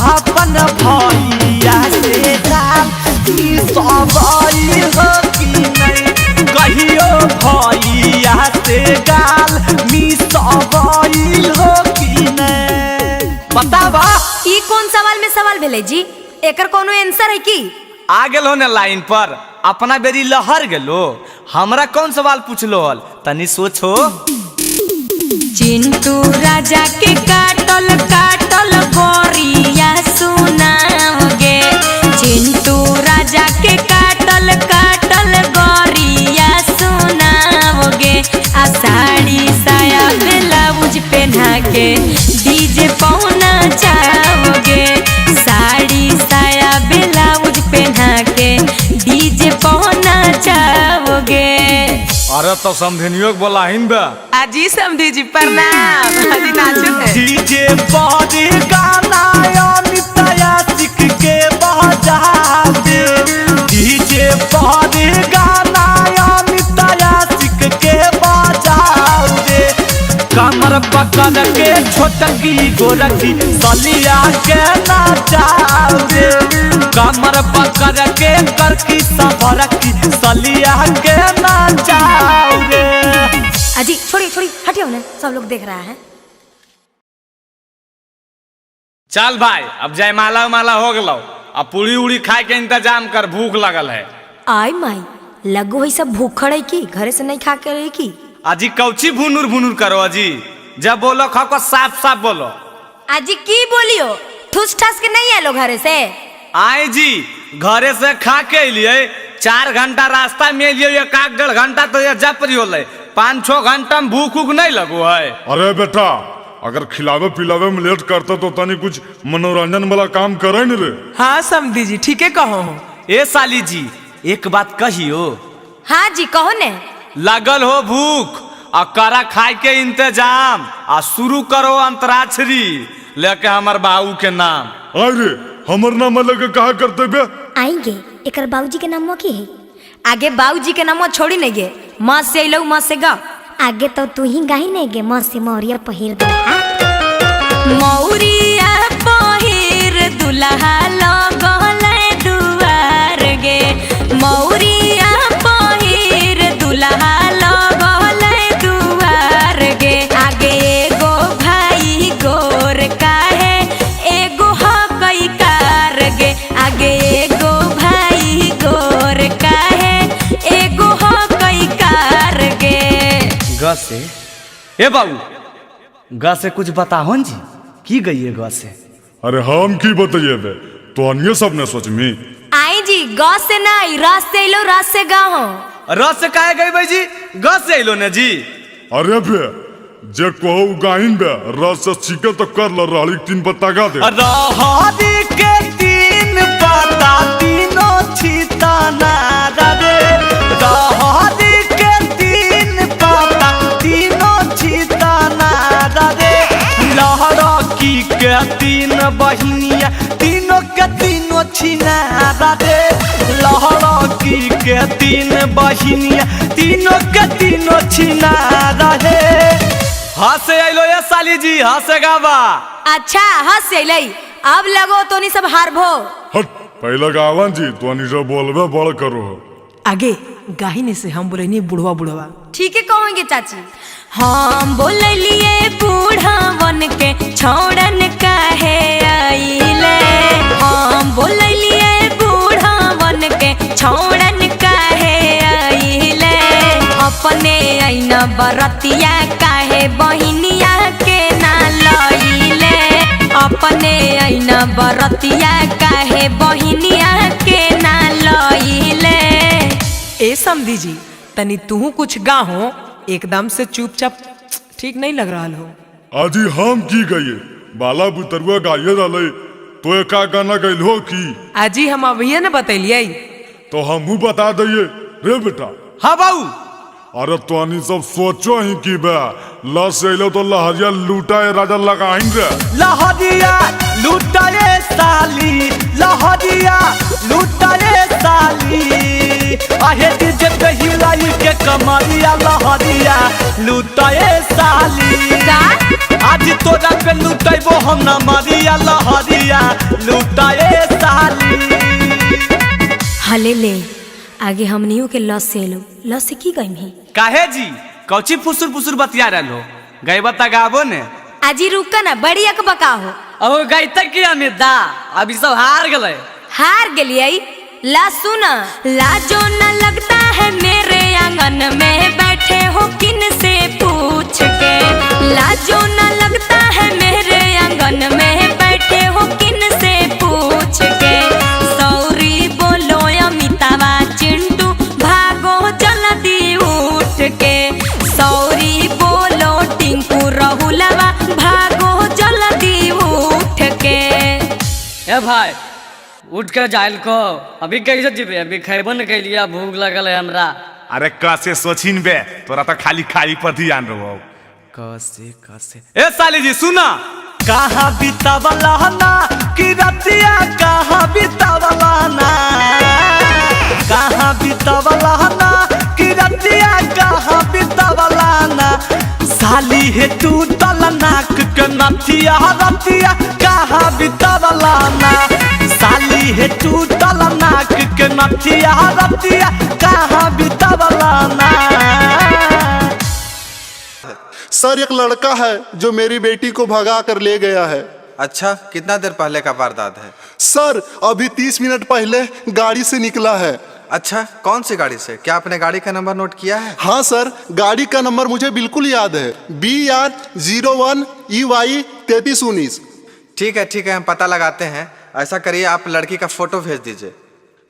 अपन भैया से दाल की सवाइल हो की नहीं? कहियो भैया से गाल मी सवाइल हो की नहीं? बतावा। ई कौन सवाल में सवाल भेले जी? एकर कोनो आंसर है की? आ गेलो ने लाइन पर, अपना बेरी लहर गेलो। हमरा कौन सवाल पूछलो हल, तनी सोचो। चिंटू राजा के काटल काटल गोरिया सुनाओगे, चिंटू राजा के काटल काटल गोरिया सुनाओगे, आ साड़ी साया ब्लाउज पहना के डीजे पौना चाहोगे, साड़ी साया ब्लाउज पहना के डीजे पौना चाहोगे। अरे तो समझनियो के बोला हिन बे। अजी समधी जी प्रणाम। अजी नाचो है। डीजे पर गाना अमिताया सिख के बजा दे, डीजे पर गाना अमिताया सिख के बजा दे, कमर पकड़ के छोटकी गोरकी सलिया के नाचा दे, कमर पकड़ के करकी सफरकी सलिया के नाचा दे। अजी छोड़ी छोड़ी हटियो ना, सब लोग देख रहा है। चल भाई अब जयमाला माला हो गलो, अब पूरी उड़ी खाए के इंतजाम कर, भूख लगल है। आई माई लगो है सब भूखड़ है की घरे से नहीं खा के रही की? अजी कौची भुनुर भुनुर करो अजी, जब बोलो खाओ को साफ साफ बोलो। अजी की बोलियो, ठुस ठस के नहीं आलो घरे से? आए जी घरे से खा के लिए 4 घंटा रास्ता में लिए, 1-1.5 घंटा तो ये जपरी होले, 5-6 घंटा में भूख उख नहीं लगो है। अरे बेटा अगर खिलावे पिलावे में लेट करता तो तनी कुछ मनोरंजन वाला काम करे न रे। हाँ समधी जी ठीक है कहो। ए साली जी एक बात कहियो। हाँ जी कहो ने। लगल हो भूख आ करा खाए के इंतजाम, आ शुरू करो अंतराक्षरी लेके हमर बाबू के नाम। अरे हमर नाम लेके कहा करते बे? आएंगे एकर बाबूजी के नाम की है? आगे बाबूजी के नाम छोड़ी नहीं गे, माँ से अइलौ माँ से गा। आगे तो तू ही गाही नहीं गे, माँ से मौरिया पहिर दुल्हा, मौरिया पहिर दुल्हा लगल दुआर गे, मौरिया पहिर दुल्हा लगल दुआर गे, आगे एगो भाई गोर काहे एगो हकई कार गे, आगे एगो भाई गोर काहे एगो हकई कार गे। ग से ए बाबू ग से कुछ बताहो जी, की गई है ग से? अरे हम की बताइए बे, तो अन्य सब ने सोचमी। आई जी ग से नहीं र से अइलो, र से गाहो। र से काहे गई भाई जी, ग से अइलो ने जी। अरे बे जे कहो गाइन बे, र से सीखे तो कर ल, रहली 3 पत्ता गा दे। रहरी के 3 पत्ता तीनों छिताना रे, रहरी के 3 पत्ता तीनों छिताना रे, लहरकी के 3 बहिनिया तीनों के तीनों छिना रे, लहरकी के 3 बहिनिया तीनों के तीनों छिना रे। हंसे अइलो ये साली जी, हंसे गावा। अच्छा हंसे अइलै, अब लगो तो नहीं सब हारभो। हट पहले गावन जी, तो नहीं सब बोलबे बड़ करो। आगे गाहिने से हम बोले नहीं बुढ़वा बुढ़वा। ठीक है कहोगे चाची। हम बोललिए बूढ़वन के छोड़न काहे आइले, हम बोललिए बूढ़वन के छोड़न काहे आइले, अपने ऐना बरतिया काहे बहिनिया के ना लइले, अपने ऐना बरतिया काहे बहिनिया के ना लइले। ए समधी जी तनी तू कुछ गाहो, एकदम से चुपचाप ठीक नहीं लग रहा हो। आजी हम की गए बाला बुतरुआ गाये रहले, तो एका गाना गइल हो की? आजी हम अभिये न बतैलिए, तो हमहू बता दिए रे बेटा। हाँ बाबू। अरे तोनी सब सोचो ही की बे लस अलो तो लहरिया लूटा राजा लगाइन रे। लहरिया लूटा रे साली, लहरिया लूटा रे साली, आहे डीजे पे हिलाई के कमरिया लहरिया लूटा रे साली। आज तोरा पे लूटेबो हम ना मरिया लहरिया लूटा रे साली। हले ले आगे हमनियों के लस से लो, लस से की गई ही काहे जी कौची फुसुर फुसुर बतिया रहलो गईबा त गाबो ने। आजी रुका ना, बड़ी अकबका हो। अब गईता की अमित दा अभी सब हार गए। हार गेलिए ला सुना, लाजो न लगता है मेरे आंगन में बैठे हो किन से पूछ के, लाजो न लगता है मेरे आंगन में बैठे हो किन से पूछ के, सौरी बोलो अमितावा चिंटू भागो जल्दी उठ के, सौरी बोलो टिंकू रहुलवा भागो जल्दी उठ के। ए भाई उठ के जाइल को अभी कैसे जीबे, अभी खैबो न कैलिया, भूख लगल है हमरा। अरे कैसे सोचिन बे, तोरा तो खाली खाली पर ध्यान रहो। कैसे कैसे ए साली जी सुना, कहाँ बितावला ना कि रतिया, कहाँ बितावला ना, कहाँ बितावला ना कि रतिया, कहाँ बितावला ना, साली हे तू तल नाक के नथिया रतिया, कहाँ बितावला ना, साली हे तू तल नाक के नथिया रतिया, कहाँ बितावला ना। सर एक लड़का है जो मेरी बेटी को भगा कर ले गया है। अच्छा, कितना देर पहले का वारदात है? सर अभी 30 मिनट पहले गाड़ी से निकला है। अच्छा, कौन सी गाड़ी से? क्या आपने गाड़ी का नंबर नोट किया है? हाँ सर, गाड़ी का नंबर मुझे बिल्कुल याद है, BR 01 EY 3319। ठीक है ठीक है, हम पता लगाते हैं। ऐसा करिए, आप लड़की का फोटो भेज दीजिए।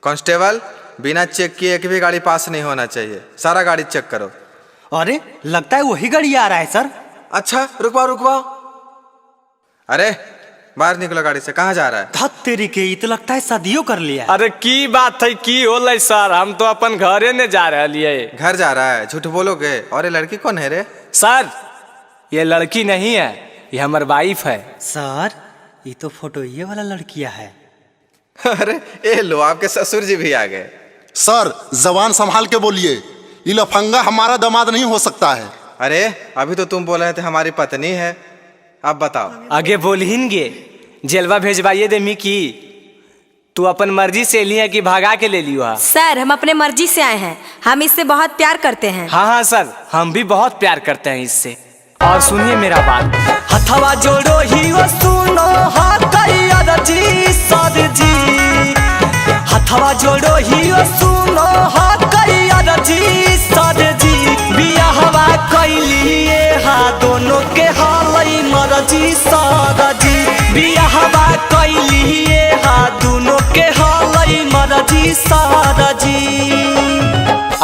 कांस्टेबल, बिना चेक किए एक भी गाड़ी पास नहीं होना चाहिए, सारा गाड़ी चेक करो। अरे लगता है वही गाड़ी आ रहा है सर। अच्छा रुकवाओ रुकवाओ, अरे बाहर निकलो गाड़ी से, कहाँ जा रहा है? धत तेरी के, ये तो लगता है शादियों कर लिया। अरे की बात है, की होलै सर, हम तो अपन घरे ने जा रहे। घर जा रहा है? झूठ बोलोगे। और ये लड़की कौन है रे? सर ये लड़की नहीं है, ये हमार वाइफ है। सर ये तो फोटो ये वाला लड़किया है। अरे ये लो, आपके ससुर जी भी आ गए। सर जबान संभाल के बोलिए, ये लफंगा हमारा दामाद नहीं हो सकता है। अरे अभी तो तुम बोल रहे थे हमारी पत्नी है, अब बताओ। आगे बोलहिनगे, जेलवा भेजवाइए दे मिकी, तू अपन मर्जी से लिया कि भागा के ले लियो? सर हम अपने मर्जी से आए हैं, हम इससे बहुत प्यार करते हैं। हाँ हाँ सर, हम भी बहुत प्यार करते हैं इससे। और सुनिए मेरा बात, हथवा जोड़ो ही वो सुनो जी सर जी, हथवा जोड़ो ही वो सुनो जी सर जी, बियाहवा कैलिए हा दोनों के हालई मरजी सर जी, बियाहवा कैलिए हा दोनों के हालई मरजी सर जी।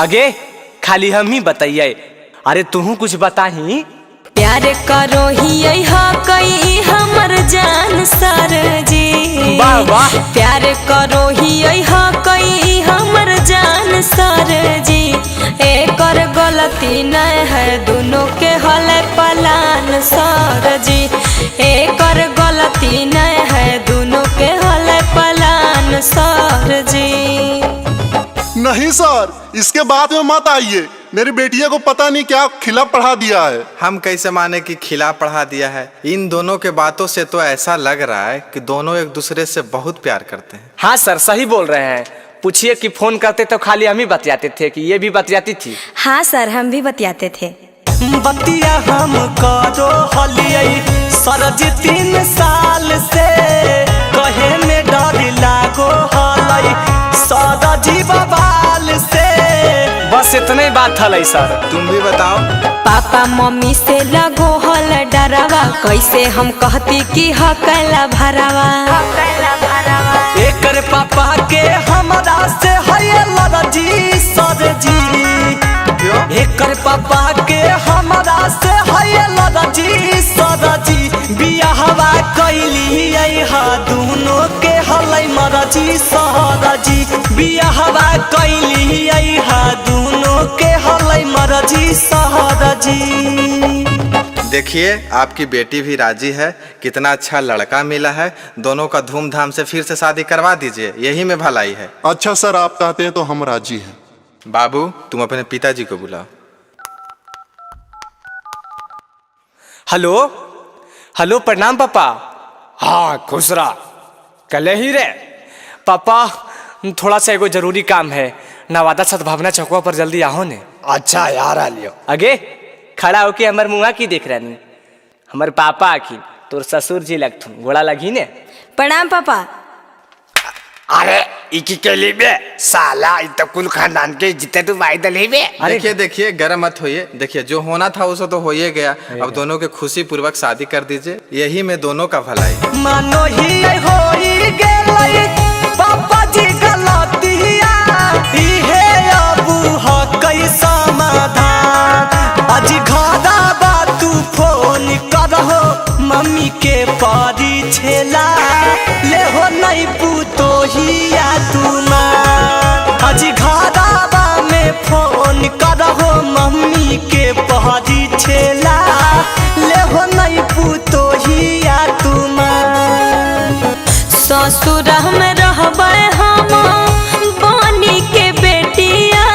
आगे खाली हम ही बताइए, अरे तुहू कुछ बताही। प्यार करो ही कई हमर जान सर जी, वाह वाह। प्यार करो ही कई हमर जान सर जी, एकर गलती नहीं है दोनों के हल पलान सर जी, एकर गलती नहीं है दोनों के हल पलान सर जी। नहीं सर, इसके बाद में मत आइए, मेरी बेटिया को पता नहीं क्या खिला पढ़ा दिया है। हम कैसे माने कि खिला पढ़ा दिया है? इन दोनों के बातों से तो ऐसा लग रहा है कि दोनों एक दूसरे से बहुत प्यार करते हैं। हाँ सर सही बोल रहे हैं, पूछिए कि फोन करते तो खाली हम ही बतियाते थे कि ये भी बतियाती थी? हाँ सर हम भी बतियाते थे। बतिया हम करो हलियै सर जी 3 साल से, कहे में डर लागो हलै सर जी बबाल से। बस इतने बात हलै सर, तुम भी बताओ। पापा मम्मी से लगो हल डरावा, कैसे हम कहती कि हकला भरावा, एकर पापा के हमरा से है लड़जी सर जी, एकर पापा के हमरा से है लड़जी सर जी, बियाहवा कैलियै हा दोनों के हलै मरजी सर जी, बियाहवा कैली हा दोनों के हलै मरजी सहरजी। देखिए आपकी बेटी भी राजी है, कितना अच्छा लड़का मिला है, दोनों का धूमधाम से फिर से शादी करवा दीजिए, यही में भलाई है। अच्छा सर, आप कहते हैं तो हम राजी हैं। बाबू तुम अपने पिताजी को बुलाओ। हेलो हेलो, प्रणाम पापा। हाँ खुश रहा, कल ही रे पापा, थोड़ा सा एगो जरूरी काम है, नवादा सद्भावना चौकवा पर जल्दी आओ ने। अच्छा यार आ लियो। अगे खड़ा होके हमर मुआ की देख रही, हमर पापा आखिन तोर ससुर जी लगथुन, गोड़ा लगी ने। प्रणाम पापा। अरे इकी के लिए साला इ तो कुल खानदान के जिते तू भाई दले बे। देखिए देखिए गरम मत होइए, देखिए जो होना था उसे तो हो ही गया, अब दोनों के खुशी पूर्वक शादी कर दीजिए, यही में दोनों का भलाई। मानो ही होई गेलै पापा जी गलतिया, इहे अबू हकै समाधान, आज घरा बा तू फोन करहो मम्मी के परी छेला, ले हो नहीं पुतोहिया तुमार, आज घरा बा में फोन करहो मम्मी के परी छेला, ले हो नहीं पुतोहिया तुमार। ससुर में रहबै हम बनी के बेटिया,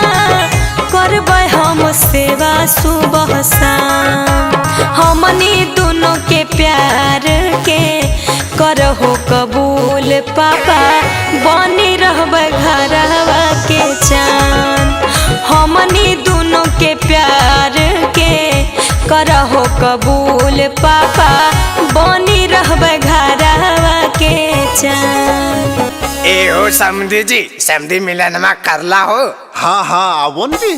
करबै हम सेवा सुबह शाम, हमनी दोनों के प्यार के करहो कबूल पापा, बनी रहबै घरवा के चान, हमनी दोनों के प्यार के करहो कबूल पापा, बनी रहबै घरवा के चान। ए हो समधी जी, समधी मिलनमा करला हो। हाँ हाँ आवो नी।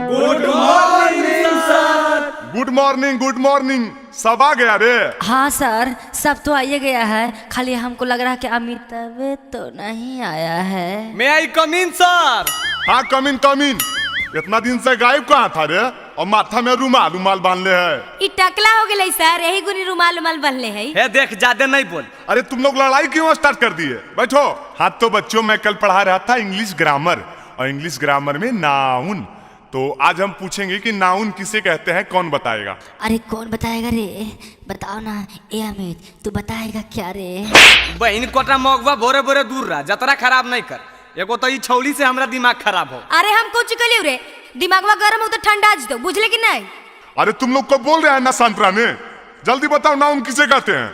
Good morning sir. Good morning, good morning. सब आ गया रे? हाँ सर, सब तो आइए गया है, खाली हमको लग रहा है कि अमिताभ तो नहीं आया है। May I come in sir? हाँ कम इन कम इन। इतना दिन से गायब कहाँ था रे, और माथा में रुमाल रुमाल बांध ले है। ई टकला हो गेलै सर, यही गुनी रुमाल रुमाल बांधले है। हे देख ज्यादा नहीं बोल। अरे तुम लोग लड़ाई क्यों स्टार्ट कर दिए, बैठो। हाँ तो बच्चों, मैं कल पढ़ा रहा था इंग्लिश ग्रामर, और इंग्लिश ग्रामर में नाउन, तो आज हम पूछेंगे कि नाउन किसे कहते हैं, कौन बताएगा? अरे कौन बताएगा रे, बताओ ना। ए अमित तू बताएगा क्या रे? बहन कोटा मगवा बोरे बोरे दूर रहा, जतरा खराब नहीं कर, एगो तो ई छौली से हमरा दिमाग खराब हो। अरे हम कुछ कलियो रे, दिमागवा गरम हो तो ठंडा दो, बुझले कि नहीं? अरे तुम लोग को बोल रहे हैं ना सांतरा ने, जल्दी बताओ नाउन किसे कहते हैं?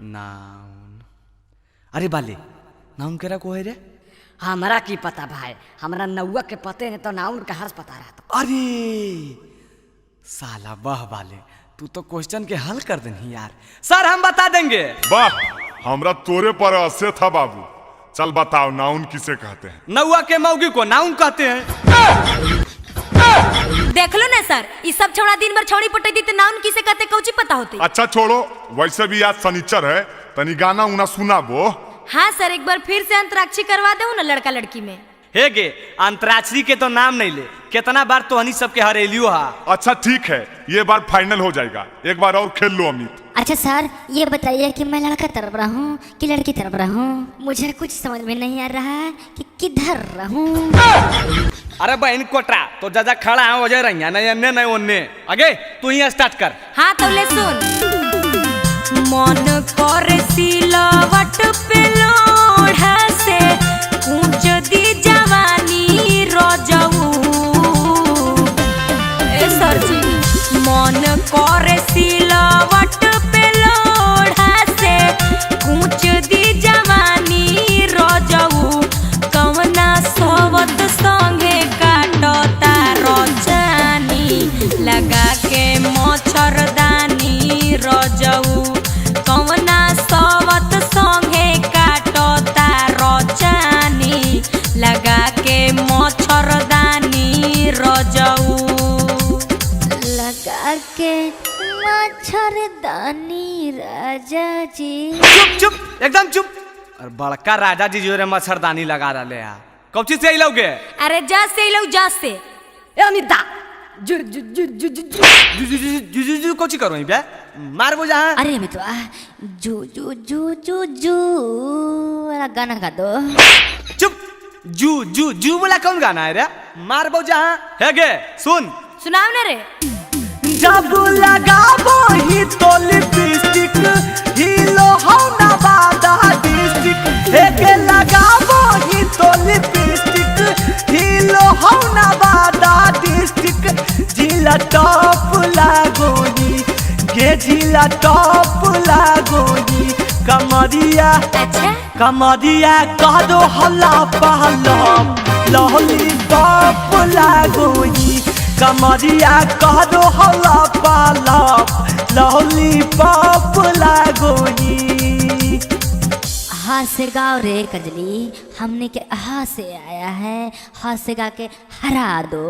नाउन, अरे बाले नाउन केरा को है रे? हमरा की पता भाई, हमरा नौआ के पते नहीं तो नाउन कहाँ से पता रहा। अरे साला वाह बाले, तू तो क्वेश्चन के हल कर देनी यार। सर हम बता देंगे। वाह, हमरा तोरे पर असे था बाबू। चल बताओ नाउन किसे कहते हैं? नौआ के मौगी को नाउन कहते हैं। देख लो ना सर, इस सब छोड़ा दिन भर छौड़ी पटई दी तो नाउन किसे कहते कौची पता होती। अच्छा छोड़ो, वैसे भी आज शनिचर है, तनी गाना उना सुनाबो। हाँ सर, एक बार फिर से अंतराक्षरी करवा दो ना लड़का लड़की में। हे गे, अंतराक्षरी के तो नाम नहीं ले, कितना बार तो हनी सबके हरेलियो हा। अच्छा ठीक है, ये बार फाइनल हो जाएगा, एक बार और खेल लो अमित। अच्छा सर ये बताइए कि मैं लड़का तरफ रहूँ कि लड़की तरफ रहूँ, मुझे कुछ समझ में नहीं आ रहा है कि किधर रहूँ। अरे बहन कोटरा तो ज्यादा खड़ा है वजह रही नहीं अन्य नहीं ओन्ने, आगे तू ही स्टार्ट कर। हाँ तो ले सुन, मन कर सिलवट पे लोढ़ा से कूच दी जवानी रजऊ। ए सर जी, मन कर सिलवट पे लोढ़ा से कूच दी जवानी रजऊ, कवना सोवत संगे काटता रजानी, लगा के मच्छरदानी रजऊ, कवना सोवत संगे काटता रजानी, लगा के मच्छरदानी रजऊ, लगा के मच्छरदानी राजा जी। चुप चुप एकदम चुप। और बड़का राजा जी जो रे मच्छरदानी लगा रहे हैं, कौची से अइलौगे? अरे जा से अइलौ, जा से। ए अमिता, जू जू जू जू जू जू जू जू जू जू कोची करो बे मारबो जहां। अरे मितवा जू जू जू जू जू वाला गाना गा दो। चुप, जू जू जू वाला कौन गाना है रे? मारबो जहां। हे गे सुन, सुनाओ ना रे। जब लगाबो ही तो लिपस्टिक हिलो हो ना बादा डिस्ट्रिक्ट। हे गे लगाबो ही तो लिपस्टिक हिलो हो ना बादा डिस्ट्रिक्ट। जिला टॉप लागोनी गे जिला टॉप लागोनी कमरिया। अच्छा कमरिया कह दो हल्ला पहला लहली टॉप लागोनी। कमरिया कह दो हल्ला पहला लहली पॉप लागोनी। हाथ से गाओ रे कजली, हमने के हाथ से आया है, हाथ से गा के हरा दो।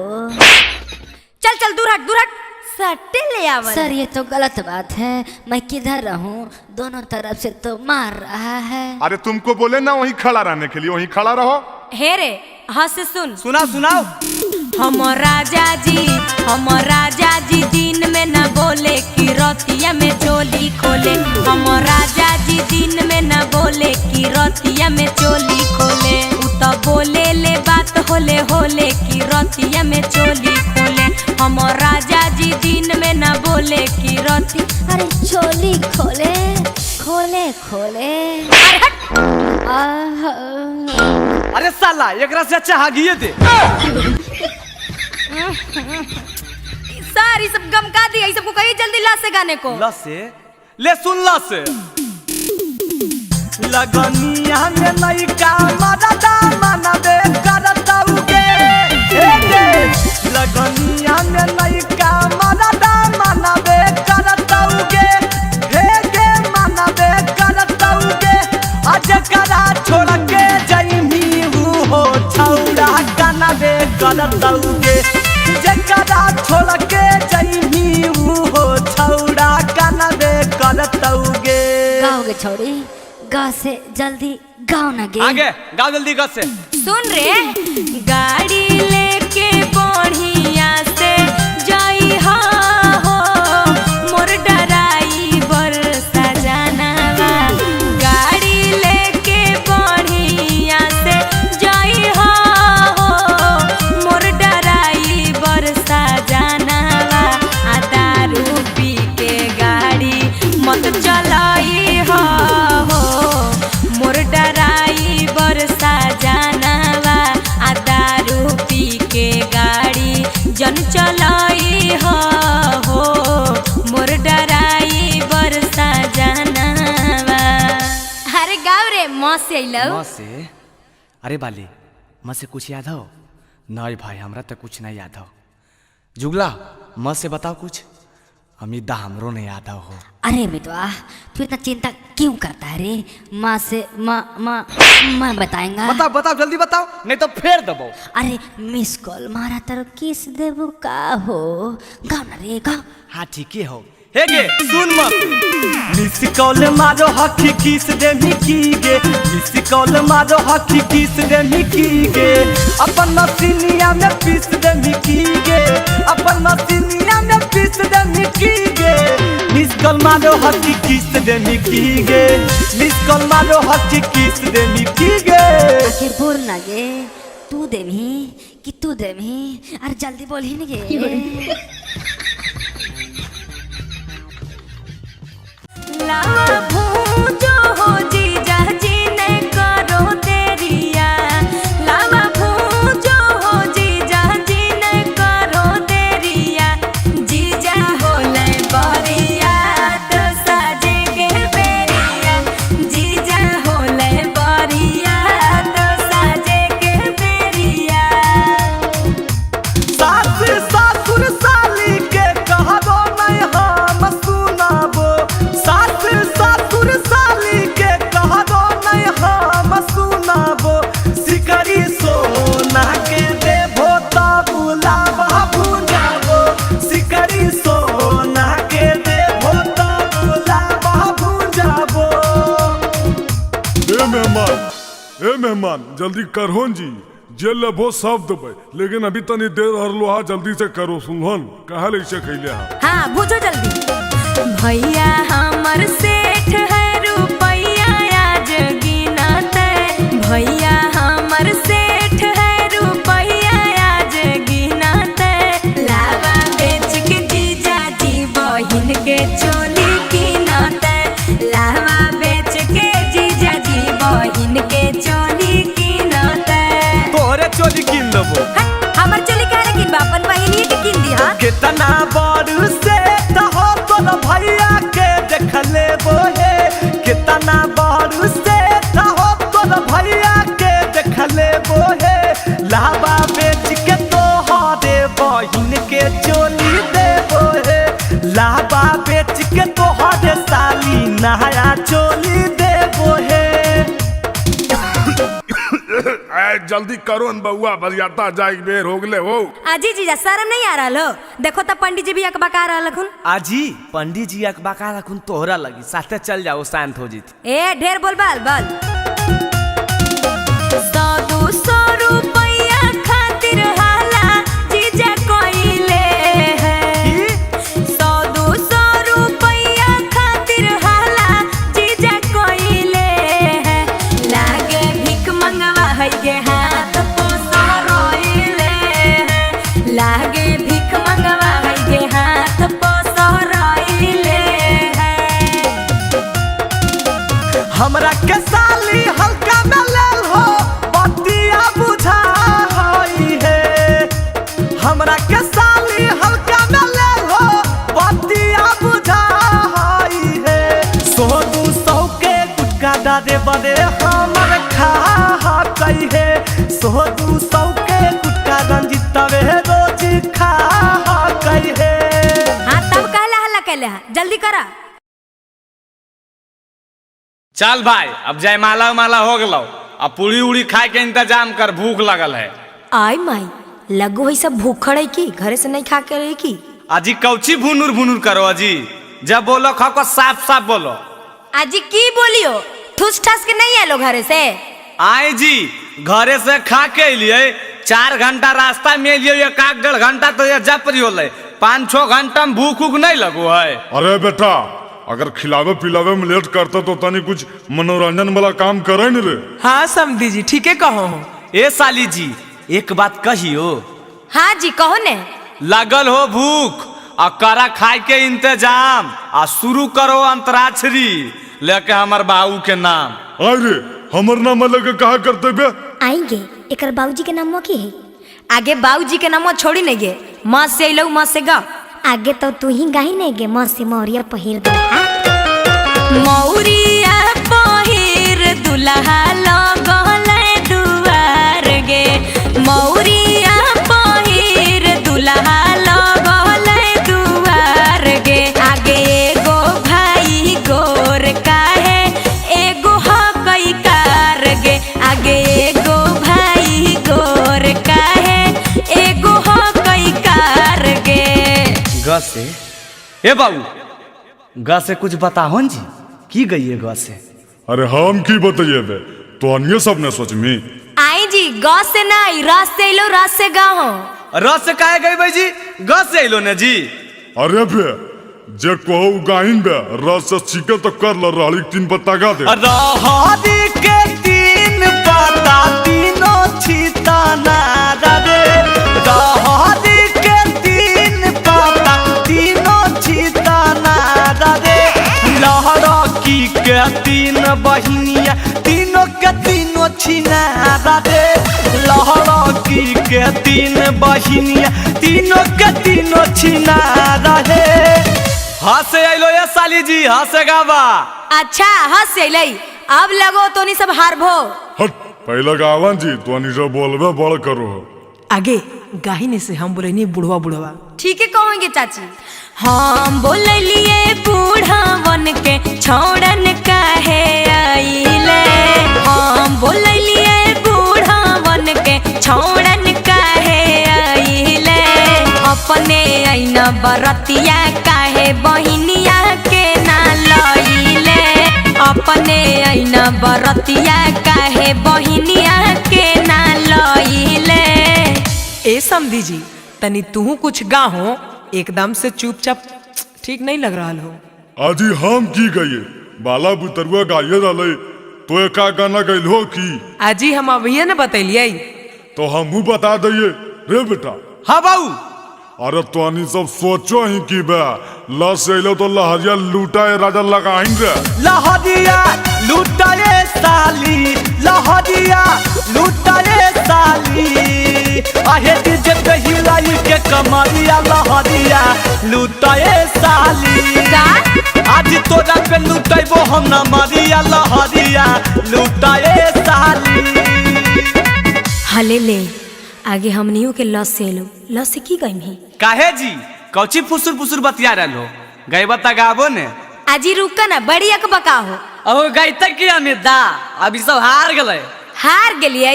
चल चल दूर हट दूर हट, सट्टे ले आवल। सर ये तो गलत बात है, मैं किधर रहूं, दोनों तरफ से तो मार रहा है। अरे तुमको बोले ना वहीं खड़ा रहने के लिए, वहीं खड़ा रहो। हे रे हाथ से सुन। सुनाओ सुनाओ। हम राजा जी दिन में न बोले कि रतिया में चोली खोले। हम राजा जी दिन में न बोले कि रतिया में चोली खोले। उ तो बोले ले बात होले होले कि रतिया में चोली खोले। हम राजा जी दिन में न बोले कि रति अरे चोली खोले खोले खोले। अरे साला एकरा से अच्छा हागिए दे। सारी सब गम का दिया, सबको कहिए जल्दी ला से गाने को। ला से ले सुन ला से। लगनिया में नई का मरदा मनबे करता उगे। लगनिया में नई का मरदा मनबे करता उगे। हे गे मनबे करता उगे। आज करा छोड़ के जइमी हो छौड़ा कनबे करता उगे। जकरा छोड़ के जइमी हो छौड़ा कनबे करता उगे। गाओगे छोड़ी गा से जल्दी गाओ ना गे। आगे गाओ जल्दी गा से। सुन रे गाड़ी लेके बढ़िया से जाई हो मोर डराई बर सजनवा। गाड़ी लेके बढ़िया से जाई हो मोर डराई बर सजनवा। आ दारू पी के गाड़ी मत चलाई हो मोर डराई बर सजनवा। आ दारू पी के गाड़ी जन चलाई हो मोर डराई बर सजनवा। अरे गाँव रे माँ से अइलौ। माँ से? अरे बाली माँ से कुछ याद हो? नहीं भाई हमरा तो कुछ नहीं याद हो। जुगला माँ से बताओ कुछ। अमित दा हमरो नहीं याद हो। अरे मितवा तू इतना चिंता क्यों करता है रे? माँ से माँ माँ माँ बताएंगा। बताओ बताओ जल्दी बताओ नहीं तो फेर दबो। अरे मिस कॉल मारा तर किस देबो का हो? गाओ ना रे गाओ। हाँ ठीक ही हो। हे गे सुन मत। मिस कॉल मारो हकी किस दे मिकी गे। मिस कॉल मारो हकी किस दे मिकी गे। अपन मसीनिया में पीस दे मिकी गे। अपन मसीनिया में पीस दे मिकी गे। मिस कॉल मारो हकी किस दे मिकी गे। मिस कॉल मारो हकी किस दे मिकी गे। आखिर बोल ना गे, तू देमी कि तू देमी? अरे जल्दी बोल ही ना गे। लावा भूजो हो जीजा जी ने करो देरिया। लावा भूजो हो जीजा जी ने करो देरिया। जीजा होले बरिया तो साजे के बेरिया। जीजा होले बरिया तो साजे के बेरिया। सास ससुर साली के कहबो नहीं हम सुनाबो। सास ससुर साली के कहबो नहीं हम सुनाबो। सिकरी सोना के देबो तब लावा भुजाबो। सिकरी सोना के देबो तब लावा भुजाबो। ए मेहमान, ए मेहमान जल्दी करहोन जी, जे लेबो सब देबै, लेकिन अभी तनी देर हर लोहा जल्दी से करो सुनहन कहा ले खैले हा। हाँ भूजो जल्दी। भैया हमर सेठ है रुपैया आज गिनते, भैया हमर सेठ है रुपैया आज गिनते, लावा बेच के जीजा जी बहिन के चोली गिनते, लावा बेच के जीजा जी बहिन के चोली गिनते। तोहरे चोली किन देबो। हमर चोली काहे किनबा, अपन बहिनिए के किन दिहा। कितना बड़ सेठ हो तोर भैया के देख लेबो हे, कितना बड़ सेठ हो तोर भैया के देख लेबो हे, लावा बेच के तोहरे बहिन के चोली देबो हे, लावा बेच के तोहरे साली नया चोली देबो हे। जल्दी करो न बउआ, बरियाता जाए बेर हो गले हो। आजी जीजा शर्म नहीं आ रहा हो? देखो तब पंडित जी भी अकबका रहा लखुन। आजी पंडित जी अकबका रखुन तोहरा लगी, साथे चल जाओ शांत हो जीत। ए ढेर बोल बाल बाल। 100-200 रुपया खातिर हाला जीजा कोइले है, 100-200 रुपया खातिर हाला जीजा कोइले है, लागे भीख मंगवा है गे हाथ पोसो रोइले है, लागे भीख मंगवा है गे हाथ पोसो रोइले है। हमरा के साली हल्का में लेल हो बतिया बुझा हई है, हमरा के साली हल्का में लेल हो बतिया बुझा हई है, 100-200 के गुटका डारे बड़े हमर खा हकई है, 100-200 के गुटका रंजितवे रोज खा हकई है। हाँ तब कहला हल्ला कैले हा, जल्दी करा। चल भाई अब जयमाला उमाला हो गलो, अब पूरी उड़ी खाए के इंतजाम कर, भूख लगल है। आई माई लगो है सब भूखड़ है की घरे से नहीं खा के रही की। अजी कौची भुनुर भुनुर करो अजी, जब बोलो खाओ को साफ साफ बोलो। अजी की बोलियो, ठूस ठास के नहीं आलो घरे से? आए जी घरे से खा के लिए 4 घंटा रास्ता में लिए, 1-1.5 घंटा तो ये जपरी होले, 5-6 घंटा में भूख उख नहीं लगो है। अरे बेटा अगर खिलावे पिलावे में लेट करता तो तनी कुछ मनोरंजन वाला काम करे न रे। हाँ समधी जी ठीक है कहो। ए साली जी एक बात कहियो। हाँ जी कहो ने। लगल हो भूख आ करा खाए के इंतजाम, आ शुरू करो अंतराक्षरी लेके हमर बाबू के नाम। अरे हमर नाम लेके कहा करते बे? आएंगे एकर बाबूजी के नाम की है? आगे बाबूजी के नाम छोड़ी नहीं गे, माँ से अइलौ माँ से गा। आगे तो तू ही गाही नहीं गे, माँ से मौरिया पहिर दे। मौरिया पहिर दुल्हा लगल दुआर गे, मौरिया पहिर दुल्हा लगल दुआर गे, आगे एगो भाई गोर काहे एगो हकई कार गे, आगे एगो भाई गोर काहे एगो हकई कार गे। ग से ए बाबू ग से कुछ बताहो जी, की गई है ग से? अरे हम की बताइए बे, तो अन्य सब ने सोच में। आई जी ग से नहीं र से लो, र से गाहो। र से काहे गई भाई जी, ग से अइलो ने जी। अरे बे जे कहो गाहिन बे, र से सीखे तो कर ल, रहली 3 पत्ता गा दे। रहरी के 3 पत्ता तीनों छीता ना रे, रहरी के 3 पत्ता तीनों छीता ना रे, लहरकी के 3 बहिनिया तीनों के तीनों छीना रे, लहरकी के 3 बहिनिया तीनों के तीनों छीना रे। हंसे अइलो ये साली जी, हंसे गावा। अच्छा हंसे अइलै, अब लगो तो नहीं सब हारभो। हट पहले गावन जी तो नहीं सब बोलबे बड़ करो। आगे गाहिने से हम बोले नहीं बुढ़वा बुढ़वा। ठीक है कहोगे चाची। हम बोललिए बूढ़वन के छोड़न काहे आइले, हम बोललिए बूढ़वन के छोड़न काहे आइले, अपने ऐना बरतिया काहे बहिनिया के ना लइले, अपने ऐना बरतिया काहे बहिनिया के ना गईले। ए समधी जी तनी तू कुछ गाहो, एकदम से चुपचाप ठीक नहीं लग रहा हो। आजी हम की गए बाला बुतरुआ गाये रहले तो एका गाना गइल हो की? आजी हम अभी न बतैलिए। तो हमहू बता दिए रे बेटा। हाँ बाबू। अरे तो सब सोचो ही की बे लस अलो तो लहरिया लूटा राजा लगाइन रे। लहरिया लूटा रे साली, लहरिया लूटा रे साली, आहे डीजे पे हिलाई के कमरिया लहरिया लूटा रे साली। आज तोरा पे लूटेबो हम न मरिया लहरिया लूटा रे साली। हले ले आगे हमनियों के लस से लो, लस से की गई ही? काहे जी कौची फुसुर फुसुर बतिया रहलो, गईबा त गाबो ने। आजी रुका ना, बड़ी अकबका हो। ओ गई तक की अमिता अभी सब हार गए। हार गेलिए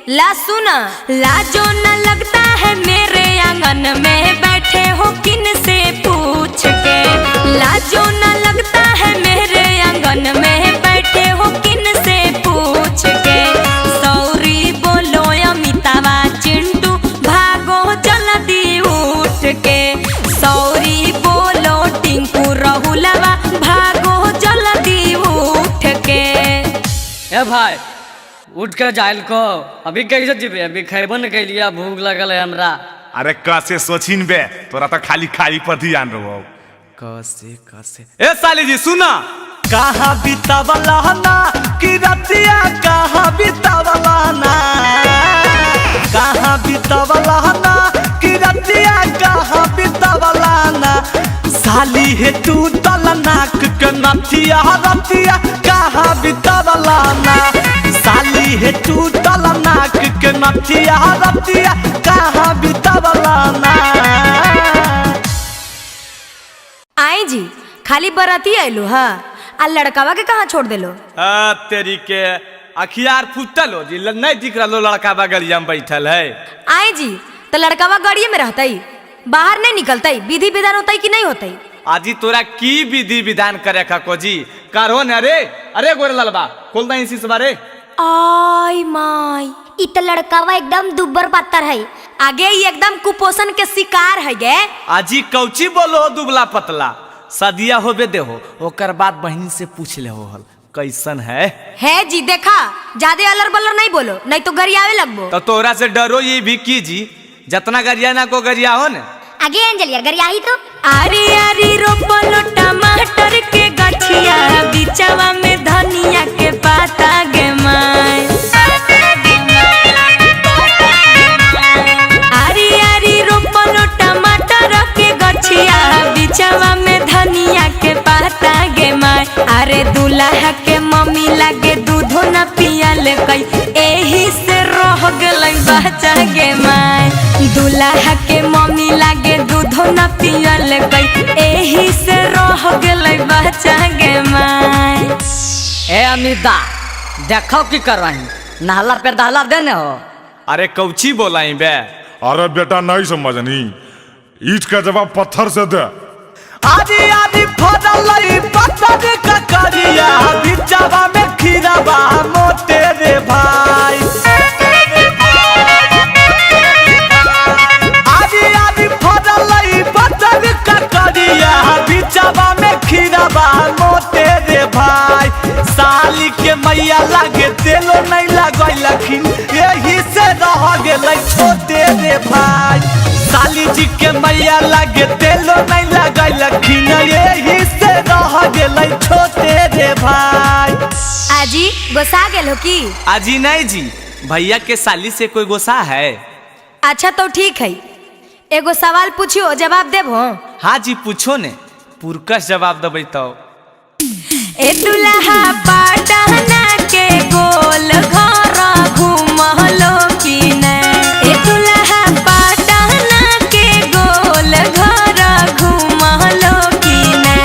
ला सुना। लाजो न लगता है मेरे आंगन में बैठे हो किन से पूछ के, लाजो न लगता है मेरे आंगन में बैठे हो किन से पूछ के, सॉरी बोलो अमितावा चिंटू भागो जल्दी उठ के, सॉरी बोलो टिंकू रहुलवा भागो जल्दी उठ के। ए भाई उठ के जाइल को, अभी कैसे जीबे? अभी खैबो न कैलिया, भूख लगल है हमरा। अरे कैसे सोचिन बे, तोरा तो खाली खाली पर ध्यान रहो। कैसे कैसे ए साली जी सुना, कहाँ बितावला ना कि रतिया, कहाँ बितावला ना, कहाँ बितावला ना कि रतिया, कहाँ बितावला ना, साली हे तू तल नाक के नथिया रतिया, कहाँ बितावला ना, साली हे तू तल नाक के नथिया रतिया, कहाँ बितावला ना। आई जी खाली बराती आइलो हा, आ लड़कावा के कहाँ छोड़ देलो? आ तेरी के अखियार फुटल हो जी, नहीं दिख रहा लड़कावा गलिया में बैठल है। आई जी तो लड़कावा गाड़िए में रहता, बाहर नहीं निकलता, विधि विधान होता कि नहीं होता? आजी तोरा की विधि विधान करे का को जी करो न रे। अरे गोरे ललबा खोल दे इसी बारे। आई माई इ त लड़कावा एकदम दुब्बर पातर है, आगे ही एकदम कुपोषण के शिकार है गे। आजी कौची बोलो दुबला पतला, सदिया होबे देहो ओकर बाद बहन से पूछ ले हो हल कैसन है जी। देखा ज्यादा अलर बलर नहीं बोलो, नहीं तो गरियावे लगबो। तो तोरा से डरो ये भी की जी, जतना गरिया ना को गरिया हो ने। आगे अंजलिया गरियाही तो। आरी आरी रोपलो टमाटर के गछिया, बिचवा में धनिया के पाता गे माय। आरी आरी रोपलो टमाटर के गछिया, बिचवा में धनिया के पाता गे माय। अरे दूल्हा के मम्मी लागे दूधो न पियल कई, एही से रह गेलै बच्चा गे माय। दूल्हा के मम्मी लागे दूधो न पियल कई, एही से रह गेलै बच्चा गे माय। ए अमिता देखो की कर रही, नहला पे दहला देने हो। अरे कौची बोलाई बे? अरे बेटा नहीं समझनी, ईट का जवाब पत्थर से दे। आदि आदि फदलई पत्थर का करिया, बिचवा में खीरावा मोटे रे भाई। आदि आदि फदलई पत्थर का करिया, बिचवा में खीरावा मोटे रे भाई। साली के मैया लागे तेलो नहीं लगैलखिन, यही से रह गेलै छोटे रे भाई। साली जी के मैया लागे तेलो नहीं लगैलखिन, यही से रह गेलै छोटे रे भाई। आजी गोसा गेल हो की? आजी नहीं जी, भैया के साली से कोई गोसा है। अच्छा तो ठीक है, एगो सवाल पूछियो जवाब देबो? हाँ जी पूछो ने, पुरकस जवाब देबै तो। ए दुल्हा पटना के गोल घर घूमलो की नै, ए दुल्हा पटना के गोल घर घूमलो की नै,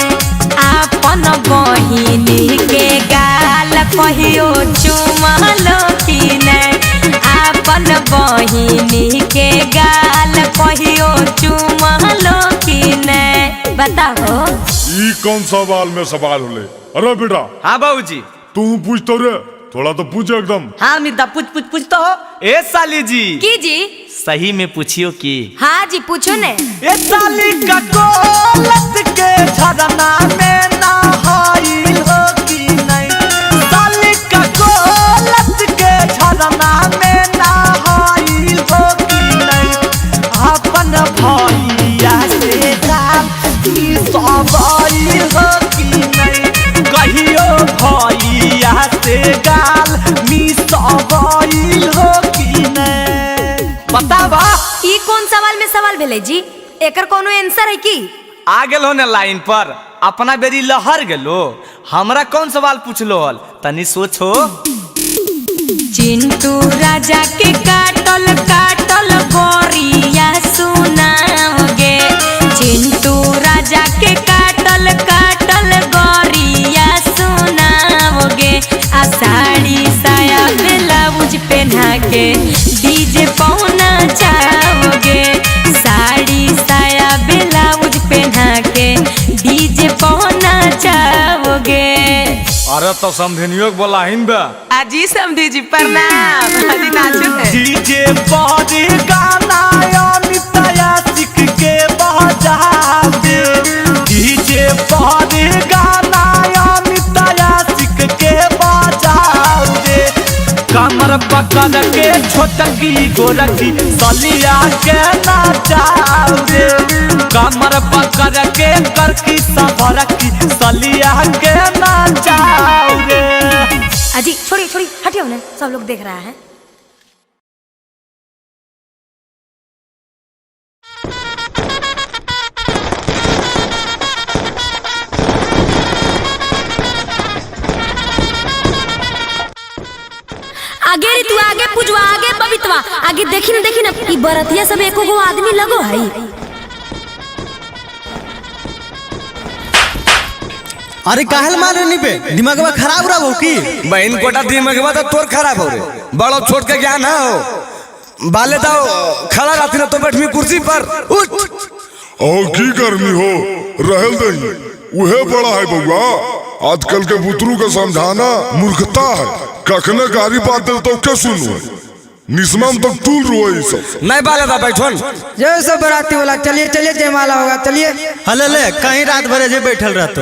आपन बहिनी के गाल कहियो चुमलो की नै, आपन बहिनी के गाल कहियो चुमलो की नै। बताओ ई कौन सवाल में सवाल होले? अरे बेटा। हाँ बाबूजी। तू पूछ तो रे। थोड़ा तो पूछो एकदम। हाँ मिता पूछ पूछ पूछ तो हो। ए साली जी। की जी? सही में पूछियो की? हाँ जी पूछो ने। ए साली का गोलत के झरना में नहाइल हो कि नहीं? साली का गोलत के झरना में नहाइल हो कि नहीं? अपन भैया से दाम की सवाई हो कि नहीं? कहियो भैया से गाल मिसवाइल हो कि नहीं? बतावा। ई कौन सवाल में सवाल भेले जी? एकर कोनो आंसर है की? आ गेलो ने लाइन पर, अपना बेरी लहर गेलो। हमरा कौन सवाल पूछलो हल, तनी सोचो। चिंटू राजा के काटल काटल गोरिया सुनाओगे, चिंटू राजा के काटल काटल गोरिया सुनाओगे, आ साड़ी साया ब्लाउज पहना के डीजे पौना चाहोगे, साड़ी साया ब्लाउज पहना के डीजे पौना चाहोगे। अरे तो समधिनियों के बोला हिन बे। अजी समधी जी प्रणाम। अजी नाचो है। डीजे पर गाना अमित आशिक के बजा दे, डीजे पर गाना अमित आशिक के बजा दे, कमर पकड़ के छोटकी गोरकी सलिया के नाचा दे, कमर पकड़ के करकी सफरकी सलिया के नाचा दे। अजी छोड़िए छोड़िए हटियो ना, सब लोग देख रहा है। आगे रे तू आगे पुजवा, आगे बबितवा, आगे देखी न देखी न ई बरतिया सब एको गो आदमी लगो है। अरे काहल मारे नी पे दिमागवा खराब रहा हो की? बहन कोटा दिमागवा तो तोर खराब हो रे, बड़ो छोट के ज्ञान है हो। बाले दाओ खड़ा रहती ना तो बैठमी कुर्सी पर उठ। और की गर्मी हो रहल दही, उहे बड़ा है बउआ। आजकल के बुतरू का समझाना मूर्खता है। कखने गारी बात दे तो के सुनो, निस्माम तक तूल रोए सब। नहीं बाले दा बैठन। जय सब बराती वाला चलिए चलिए जयमाला होगा चलिए। हले ले कहीं रात भर जे बैठल रहतो।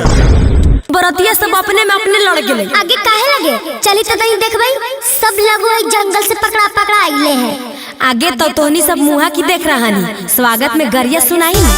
बरतिया सब अपने में अपने लड़ गेले। आगे काहे लगे? चली तो नहीं देखबई, सब लगो एक जंगल से पकड़ा पकड़ा आइले हैं। आगे तो तोहनी सब मुहा की देख रहा नी, स्वागत में गरिया सुनाई ना।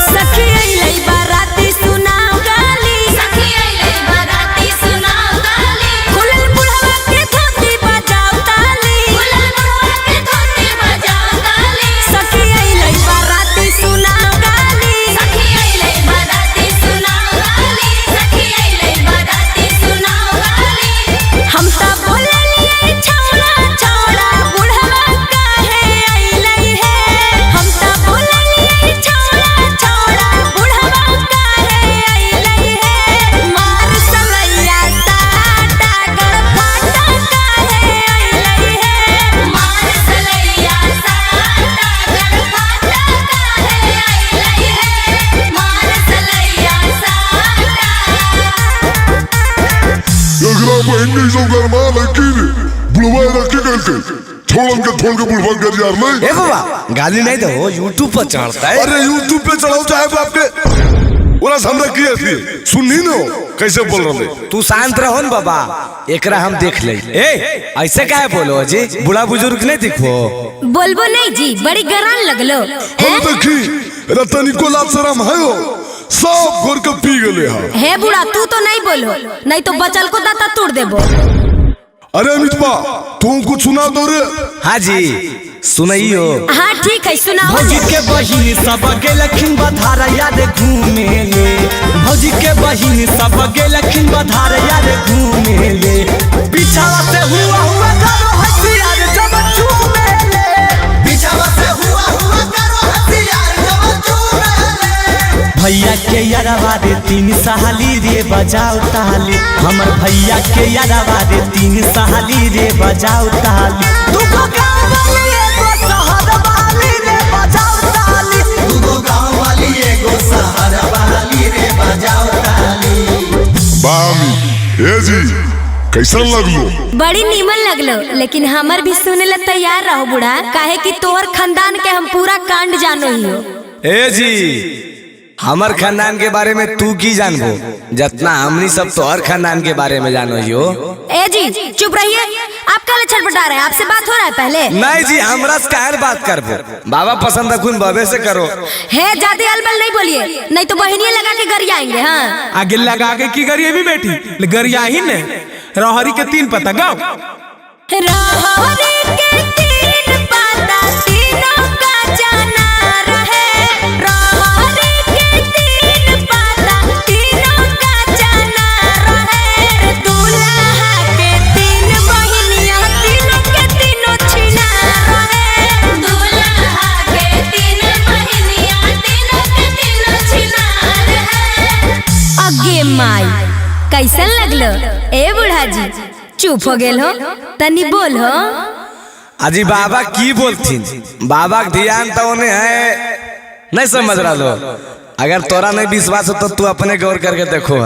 सखी अइलै बाराती सुनाओ गाली, सखी अइलै बाराती सुनाओ गाली, खुलल बुढ़वा के धोती बजाओ ताली, खुलल बुढ़वा के धोती बजाओ ताली, सखी अइलै बाराती सुनाओ गाली, सखी अइलै बाराती सुनाओ गाली, सखी अइलै बाराती सुनाओ गाली। हम त बोललियै छौड़ा छौड़ा बुढ़वा काहे अइलै हे, हम त बोललियै छौड़ा छौड़ा बुढ़वा काहे अइलै हे, मार सलैया साटा गड़फाटा काहे अइलै हे, मार सलैया साटा गड़फाटा काहे अइलै हे, मार सलैया साटा। एकरा बहन के सब गरमा लड़की रे बुढ़वा रखी गल के छोड़न के छोड़ के बुढ़वा कर यार नहीं। ए बाबा गाली नहीं दो, यूट्यूब पर चढ़ता है। अरे यूट्यूब पे चढ़ाओ चाहे बाप के, ओरा हमरा की थी सुननी न कैसे बोल रहे। तू शांत रहो न बाबा, एकरा हम देख ले। ए ऐसे काहे बोलो जी, बूढ़ा बुजुर्ग नहीं दिखो। बोलबो नहीं जी, बड़ी गरान लगलो। हम देखी रतनी को लाज शरम है हो, सब घोर के पी गेले हा। हे बूढ़ा तू तो नहीं बोलो, नहीं तो बचल को दाता तोड़ देबो। अरे अमित बा तुम कुछ सुना दो रे। हाँ जी सुनाइयो। हाँ ठीक है सुनाओ। भौजी के बहिन सब गेलखिन बधार यार घूमे ले, भौजी के बहिन सब गेलखिन बधार यार घूमे ले, पीछावा से हुआ हुआ करो हसियार जब चूमे ले, पीछावा से हुआ हुआ करो हसियार जब चूमे ले। भैया के यारवा रे तीन सहाली रे बजाओ ताली, हमर भैया के यारवा रे तीन सहाली रे बजाओ ताली, दुगो गाँव वाली एगो शहर वाली रे बजाओ ताली, दुगो गाँव वाली एगो शहर वाली रे बजाओ ताली। ए जी कैसन लगलो? बड़ी नीमन लगलो, लेकिन हमर भी सुने ला तैयार रहो बूढ़ा, काहे कि तोहर खानदान के हम पूरा कांड जानो ही हो। ए जी हमर खानदान के बारे में तू की जानबो, जितना हमनी सब तोहर खानदान के बारे में जानो ही हो। ए जी चुप रहिए, आप काले छटपटा रहे हैं, आपसे बात हो रहा है पहले? नहीं जी हमरा से काहे बात करबो, बाबा पसंद अखुन बाबे से करो। हे ज्यादा अलबल नहीं बोलिए, नहीं तो बहनिए लगा के गरियाएंगे। हाँ आगे लगा के की गरिए भी बेटी गरिया ही ने। रहरी के तीन पता गाओ। रहरी के तीन पता तीनों का जाना रहे, रहरी के तीन पता तीनों का जाना रहे, दूल्हा के तीन बहिनिया तीनों के तीनों छिना रहे, दूल्हा के तीन बहिनिया तीनों के तीनों छिना रहे। अगे माई कैसन लगलो ए बूढ़ा जी? चुप हो गेल हो, तनी बोल हो। अजी बाबा की बोलथिन, बाबा के ध्यान तो उन्हें है नहीं समझ रहा लो। अगर तोरा नहीं विश्वास हो तो तू अपने गौर करके देखो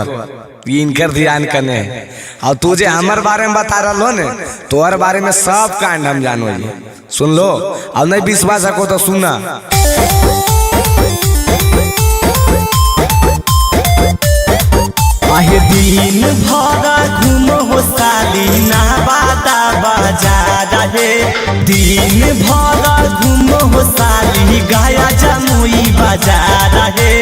इनकर ध्यान कने है। और तुझे हमारे बारे में बता रहा लो ने, तोहर बारे में सब कांड हम जानो जी। सुन लो, अब नहीं विश्वास हो तो सुनना। आहे दिन भर घूमो हो साली नवादा बाजार रे, दिन भर घूमो हो साली गाया जमुई बाजार रे,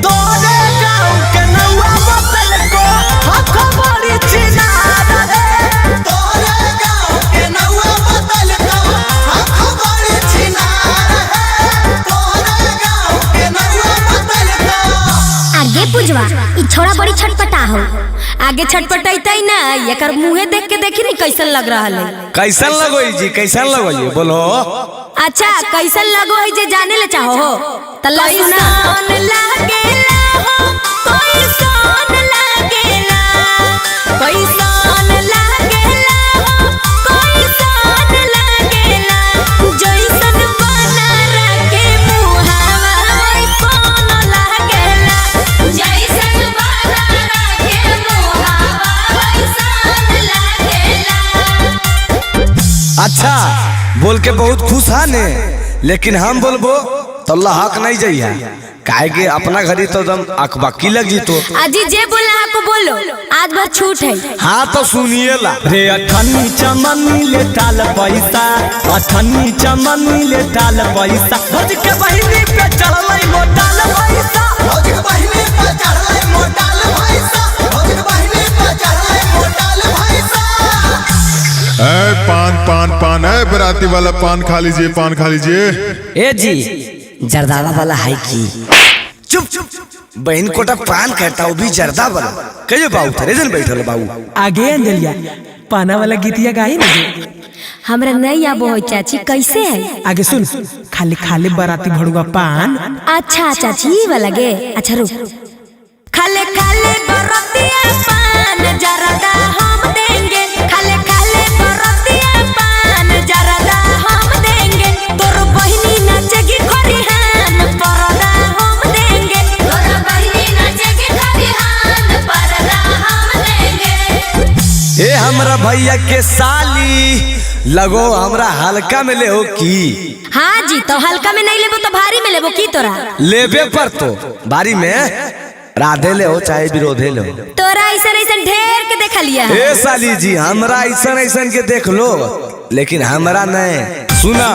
तोरे गाँव के नौआ बदल को हक बड़ी चिनार रे, तोरे गाँव के नौआ बदल को हक बड़ी चिनार रे, तोरे गाँव के नौआ बदल को। आगे पुजवा ई छोड़ा बड़ी छटपटा हो, आगे छटपटैतै ना एकर मुंहे देख के देखी नहीं कैसन लग रहा है। कैसन लगो जी, कैसन लगो जी बोलो। अच्छा कैसन लगो है जे जाने ले चाहो हो तल्ला सुना। लागेला हो कैसन लागेला, कैसन लागेला हो कैसन लागेला, जैसन बना के मुहावा वैसन लागेला, जैसन बना के मुहावा वैसन लागेला। अच्छा बोल के बहुत खुश है ने, लेकिन हम बोलबो तो अल्लाह हक नहीं जाइए, काहे के अपना घरी तो एकदम अकबकी लग जी। तो अजी जे बोलना आपको बोलो, आज भर छूट है। हाँ तो सुनिए ला रे। अठन्नी चमनी ले टाल पैसा, अठन्नी चमनी ले टाल पैसा, भौज के बहिनी पे चढ़लै मोटाल पैसा, भौज के बहिनी पे चढ़लै मोटाल पैसा, भौज के बहिनी पे चढ़लै मोटाल पैसा। ए पान पान पान, ए बराती वाला पान खा लीजिए, पान खा लीजिए। ए जी जर्दावा वाला है की? चुप चुप, बहन कोटा पान कहता वो भी जर्दा वाला। कहियो बाबू थरे जन बैठल बाबू। आगे अंजलिया पाना वाला गीतिया गाई ना। हमरा नहीं आबो हो चाची, कैसे है? आगे सुन, खाली खाली बराती भड़ुआ पान। अच्छा चाची ये वाला गे, अच्छा रुक। खाले खाले बरातिया पान जर्दा हम देंगे, खाले खाले बरातिया पान जर्दा हम देंगे, तोर बहिनी नाचेगी खरिहान परदा हम देंगे, तोर बहिनी नाचेगी खरिहान परदा हम देंगे। ए हमरा भैया के साली लगो हमरा हल्का में ले हो की? हाँ जी तो हल्का में नहीं लेबो तो भारी में लेबो की तोरा? लेबे पर तो भारी में राधे ले हो चाहे विरोधे ले हो। तोरा ऐसा ऐसा ढेर के देख लिया। ए साली जी हमरा ऐसा ऐसा के देख लो, लेकिन हमरा नहीं सुना।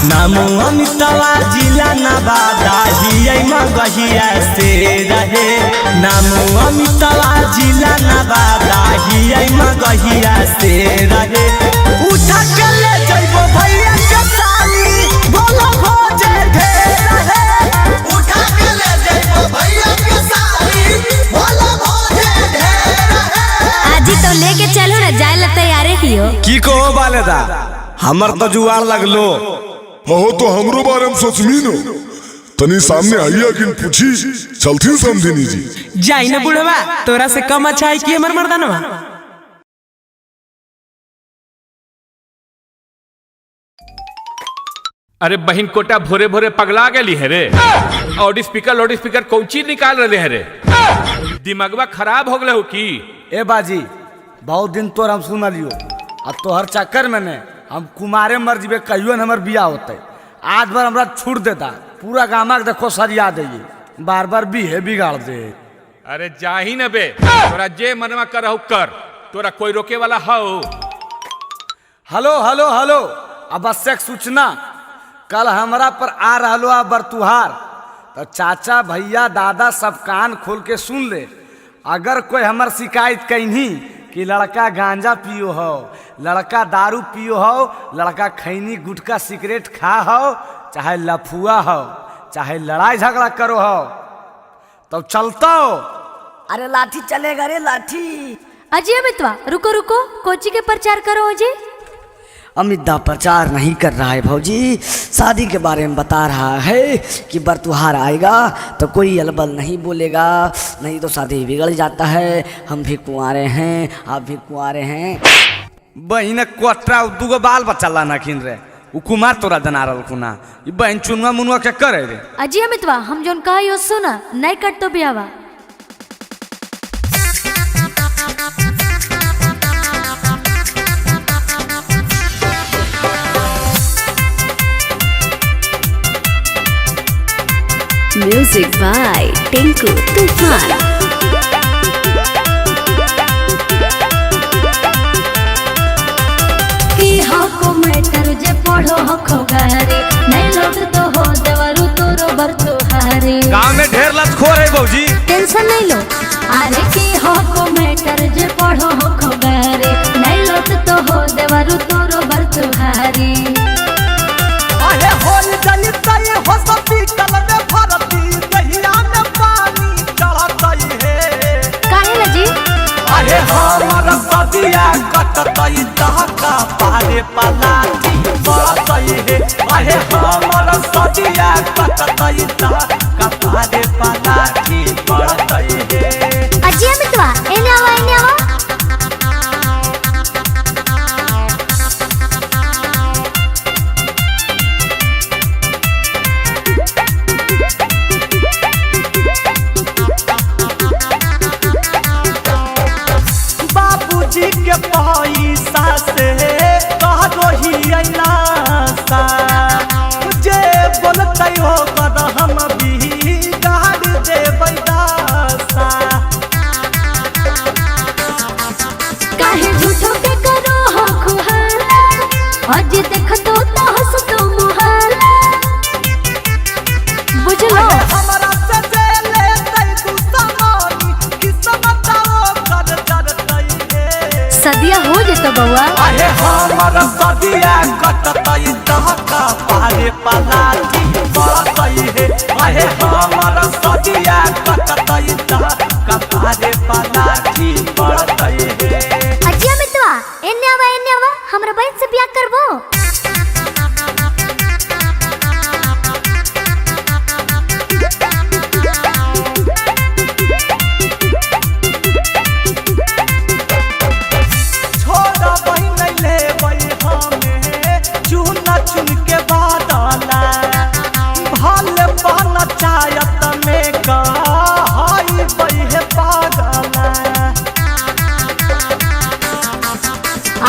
नामो अमितावा जिला नवादा हियै मगहिया से रहे, नामो अमितावा जिला नवादा हियै मगहिया से रहे, उठा के ले जइबो भैया के साली बोलो भोजे ढेर रहे, उठा के ले जइबो भैया के साली बोलो भोजे ढेर रहे। आजी तो लेके चलो ना, जाए ला तैयार ही हो। की कहो बालेदा हमर तो जुआर लगलो। हो तो हमरो बारे में सोचमी नो, तनी सामने आइया किन पूछी चलती समझिनी जी। जाई ना बुढ़वा, तोरा से कम अच्छा है कि हमर मर्दानवा। अरे बहन कोटा भोरे भोरे पगला गेली है रे, और स्पीकर कौची निकाल रहे है रे। दिमागवा खराब हो गए हो की? ए बाजी, बहुत दिन तोर हम सुन लियो, अब तोहर चक्कर में ने हम कुमारे मर जीबे, कहियो न हमर बियाह होते। आज बार हमरा छूट देता, पूरा गामा के देखो सरिया दे, बार बार बीहे बिगाड़ दे। अरे जाही न बे, तोरा जे मनवा करहु कर, तोरा कोई रोके वाला हो? हेलो हेलो हेलो, आवश्यक सूचना, कल हमरा पर आ रहा है बरतुहार, तो चाचा भैया दादा सब कान खोल के सुन ले। अगर कोई हमर शिकायत कहीं कि लड़का गांजा पियो हो, लड़का दारू पियो हो, लड़का खैनी गुटखा सिगरेट खा हो, चाहे लफुआ हो, चाहे लड़ाई झगड़ा करो हो, तब तो चलता हो। अरे लाठी चलेगा रे लाठी। अजय मितवा रुको रुको, कोची के प्रचार करो अजय। अमित दा प्रचार नहीं कर रहा है भौजी, शादी के बारे में बता रहा है कि बरतुहार आएगा तो कोई अलबल नहीं बोलेगा, नहीं तो शादी बिगड़ जाता है। हम भी कुंवारे हैं, आप भी कुंवारे हैं। बहन कोटरा दूगो बाल बच्चा लाना खिन रे, उ कुमार तोरा जना रहा कुना, ई बहन चुनुआ मुनुआ के करे रे। अजय अमितवा हम जोन कहा सुना, नहीं कट तो बियावा। Music by Tinku Tufan. की हको मैटर जे पढ़ो हको गारे, नहीं लोग तो हो देवरु तोरो बरतुहारे। गांव में ढेर लतखोर है भौजी, टेंशन नहीं लो। अरे की हको मैटर जे पढ़ो हको गारे, नहीं लोग तो हो देवरु तोरो बरतुहारे। अरे होल जनी तई हो सती कल में भरती, दहिया में पानी चढ़तई हे। काहे लजी? अरे हमर सदिया कटतई दहका पारे पलाटी बरतई हे। अरे हमर सदिया कटतई दहका पारे पलाटी बरतई हे। अजय मितवा एने आवा एने आवा। बाबूजी के पैसा से कहो ही अइलासा, जे बोलतै हो कर हम भी गाड़ देबै दासा। काहे झूठो के करो हो खुहाला, आज देखतो तो हंसतो मुहाला। बुझलो हमरा से जे लेतै दुश्मनी, किस्मत ओकर जरतै हे। सदिया हो जेतो बउआ। अरे हमर सदिया कटतै दहका पारे पलाटी बरतै हे। अरे हमर सदिया कटतै दहका पारे पलाटी बरतै हे। अजय मितवा एने आवा एने आवा, हमरा बहन से बियाह करबो। चुन चुन के बादला भल पंचायत में कहाई बहे पागला।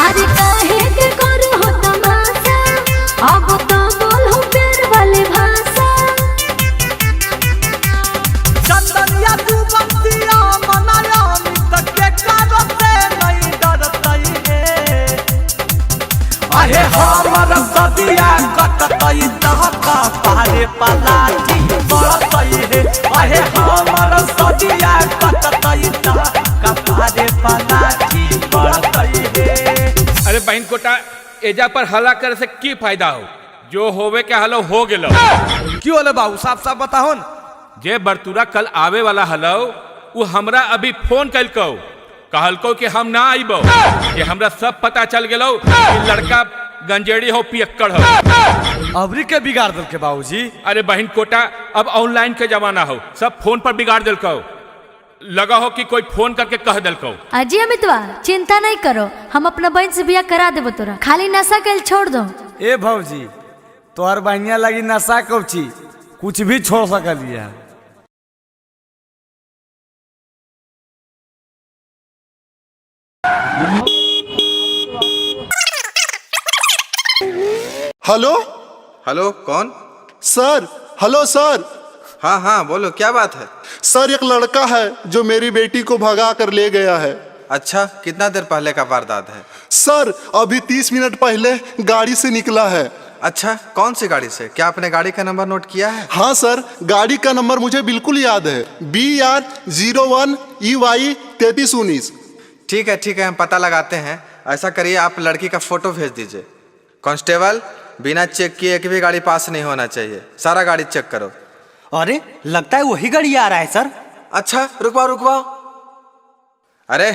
अरे काहे के करो हो तमाशा, अब तो बोलो प्यार वाले भाषा। चंदनिया तू बंदिया मनाया मित के कारो से नहीं डरतई हे। अरे हमर सदिया कटतई दहका पारे पलाटी बरतई हे। अरे हमर सदिया कटतई दहका पारे पलाटी बरतई हे। अरे बहन कोटा, एजा पर हल्ला करे से की फायदा हो? जो होवे के हलो हो गेलो। क्यों होले बाबू, साफ साफ बताहो न। जे बरतुरा कल आवे वाला हलो, उ हमरा अभी फोन कलको, कहलको कि हम ना आइबो, कि हमरा सब पता चल गेलो कि लड़का गंजेड़ी हो पियक्कड़ हो। अबरी के बिगाड़ दल के बाबूजी। अरे बहन कोटा, अब ऑनलाइन के जमाना हो, सब फोन पर बिगाड़ दिलको। लगा हो कि कोई फोन करके कह दिलको। अजय अमितवा चिंता नहीं करो, हम अपना बहन से बियाह करा देबो तोरा, खाली नशा के छोड़ दो। ए भौजी, तोहर बहनिया लगी नशा कौची, कुछ भी छोड़ सकलिया। हेलो। हेलो, कौन? सर, हेलो सर। हाँ हाँ बोलो, क्या बात है? सर एक लड़का है जो मेरी बेटी को भगा कर ले गया है। अच्छा, कितना देर पहले का वारदात है? सर अभी 30 मिनट पहले गाड़ी से निकला है। अच्छा, कौन सी गाड़ी से? क्या आपने गाड़ी का नंबर नोट किया है? हाँ सर, गाड़ी का नंबर मुझे बिल्कुल याद है, BR 01 EY 3319। ठीक है ठीक है, हम पता लगाते हैं। ऐसा करिए, आप लड़की का फोटो भेज दीजिए। कांस्टेबल, बिना चेक किए एक भी गाड़ी पास नहीं होना चाहिए, सारा गाड़ी चेक करो। अरे लगता है वही गाड़ी आ रहा है सर। अच्छा रुकवाओ रुकवाओ। अरे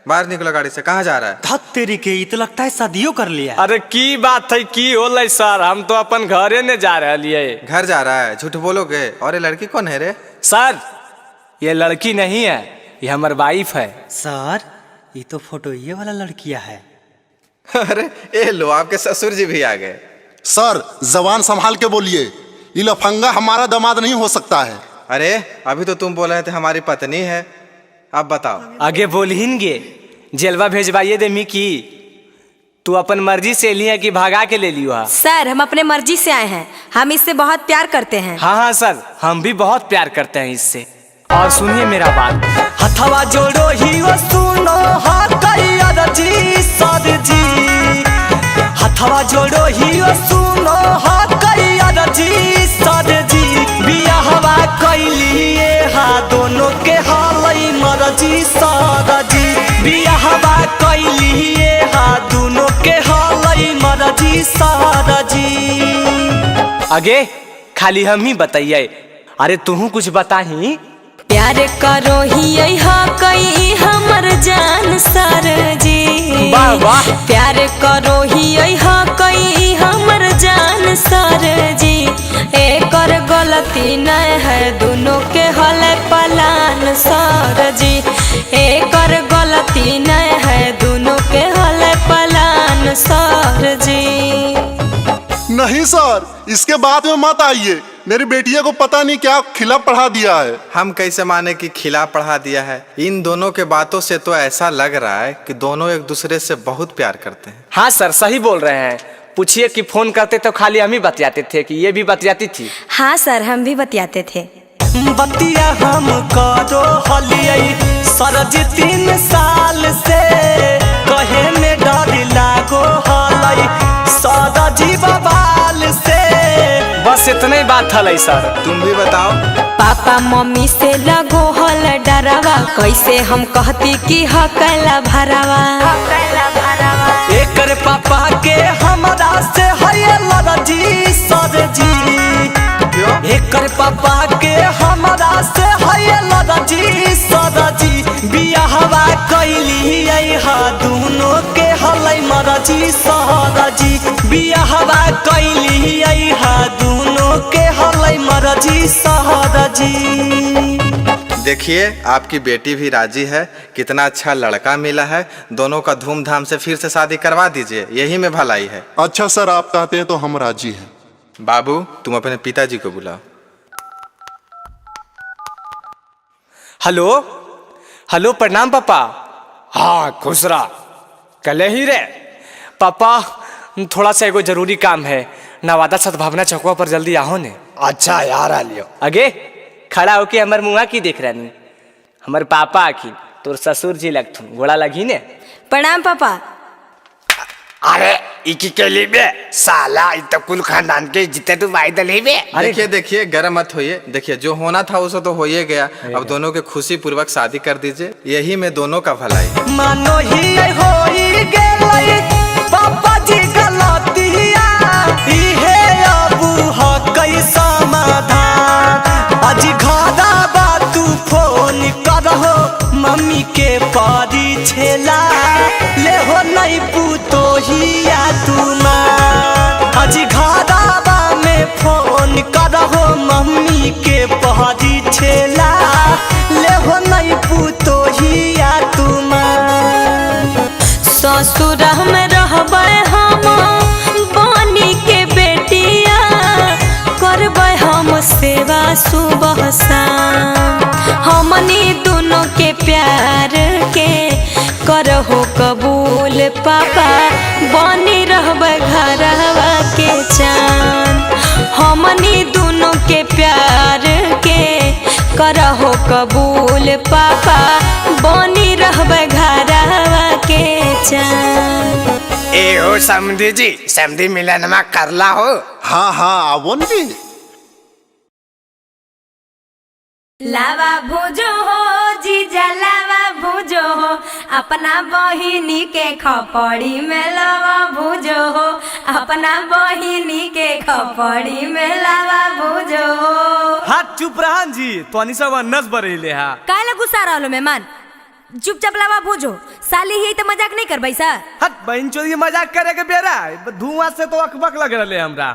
बाहर निकलो गाड़ी से, कहाँ जा रहा है? धत तेरी के, ये तो लगता है शादियों कर लिया। अरे की बात है, की होलै सर, हम तो अपन घरे ने जा रहे। घर जा रहा है? झूठ बोलोगे। और ये लड़की कौन है रे? सर ये लड़की नहीं है, ये हमार वाइफ है। सर ये तो फोटो ये वाला लड़किया है। अरे ये लो, आपके ससुर जी भी आ गए। सर जबान संभाल के बोलिए, ये लफंगा हमारा दामाद नहीं हो सकता है। अरे अभी तो तुम बोल रहे थे हमारी पत्नी है, अब बताओ। आगे बोलहिनगे, जेलवा भेजवाइए दे मिकी, तू अपन मर्जी से लिया कि भागा के ले लियो? सर हम अपने मर्जी से आए हैं, हम इससे बहुत प्यार करते हैं। हाँ हाँ सर, हम भी बहुत प्यार करते हैं इससे। और सुनिए मेरा बात, हथवा जोड़ो ही वो सुनो जी सर जी, हथवा जोड़ो ही वो सुनो जी सर जी, बियाहवा कैलिए हा दोनों के हालई मरजी सर जी, बियाहवा कैलिए हा दोनों के हालई मरजी सर जी। आगे खाली हम ही बताइए, अरे तुहू कुछ बताही। प्यार करो ही कई हमर जान सर जी, वाह वाह। प्यार करो ही कई हमर जान सर जी, एकर गलती नहीं है दोनों के हल पलान सर जी, एकर गलती नहीं है दोनों के हल पलान सर जी। नहीं सर, इसके बाद में मत आइए, मेरी बेटिया को पता नहीं क्या खिला पढ़ा दिया है। हम कैसे माने कि खिला पढ़ा दिया है? इन दोनों के बातों से तो ऐसा लग रहा है कि दोनों एक दूसरे से बहुत प्यार करते हैं। हाँ सर सही बोल रहे हैं। पूछिए कि फोन करते तो खाली हम ही बतियाते थे कि ये भी बतियाती थी? हाँ सर हम भी बतियाते थे। बतिया हम करो हलियै सर जी 3 साल से, कहे में डर लागो हलै सर जी बबाल से। बस इतने ही बात हलै सर। तुम भी बताओ। पापा मम्मी से लगो हल डरावा, कैसे हम कहती कि हकला भरावा। एकर पापा के हमरा से है लड़जी सर जी, एकर पापा के हमरा से है लड़जी सर जी, बियाहवा कैली हा दोनों के हलै मरजी सर जी, बियाहवा कैली हा दोनों के हलै मरजी सर जी। देखिए आपकी बेटी भी राजी है, कितना अच्छा लड़का मिला है, दोनों का धूमधाम से फिर से शादी करवा दीजिए, यही में भलाई है। अच्छा सर, आप कहते हैं तो हम राजी हैं। बाबू तुम अपने पिताजी को बुलाओ। हेलो हेलो, प्रणाम पापा। हाँ खुश रहा, कल ही रे पापा, थोड़ा सा एगो जरूरी काम है, नवादा सद्भावना चौकवा पर जल्दी आओ ने। अच्छा यार आ लियो। आगे खड़ा होके हमर मुआ की देख रहा, हमर पापा आखिन तोर ससुर जी लगथुन, गोड़ा लगी ने। प्रणाम पापा। अरे इकी के लिए साला इ तो कुल खानदान के जितने तू भाई दले बे। देखिए देखिए गरम मत होइए, देखिए जो होना था उसे तो हो ही गया, अब दोनों के खुशी पूर्वक शादी कर दीजिए, यही में दोनों का भलाई। मानो ही होई गेलै पापा जी गलतिया, इहे अबू हकै समाधान, आज घरा बा तू फोन करहो मम्मी के परी छेला, ले हो नहीं पुतोहिया तुमा, आज घरा बा में फोन करहो मम्मी के परी छेला, ले हो नहीं पुतोहिया तुमा। ससुर में पापा बनी रहबै घरवा के चान। हमनी दोनों के प्यार के करहो कबूल पापा बनी रहबै घरवा के चान। ए हो समधी जी, समधी मिलनमा करला हो। हाँ हाँ आवो जी। लावा भुजो हो जीजा लावा भुजो हो, अपना बहिनी के खपड़ी में लावा भुजो हो, अपना बहिनी के खपड़ी में लावा भुजो हो। हाथ चुप रहन जी, तोनी सब अन्नस बरेले हा। काहे ला गुस्सा रहलो मेहमान? चुपचाप लावा भुजो, साली ही तो मजाक नहीं करबै सर। हट बहन चोरी मजाक करे के बेरा, धुआं से तो अकबक लग रहले हमरा।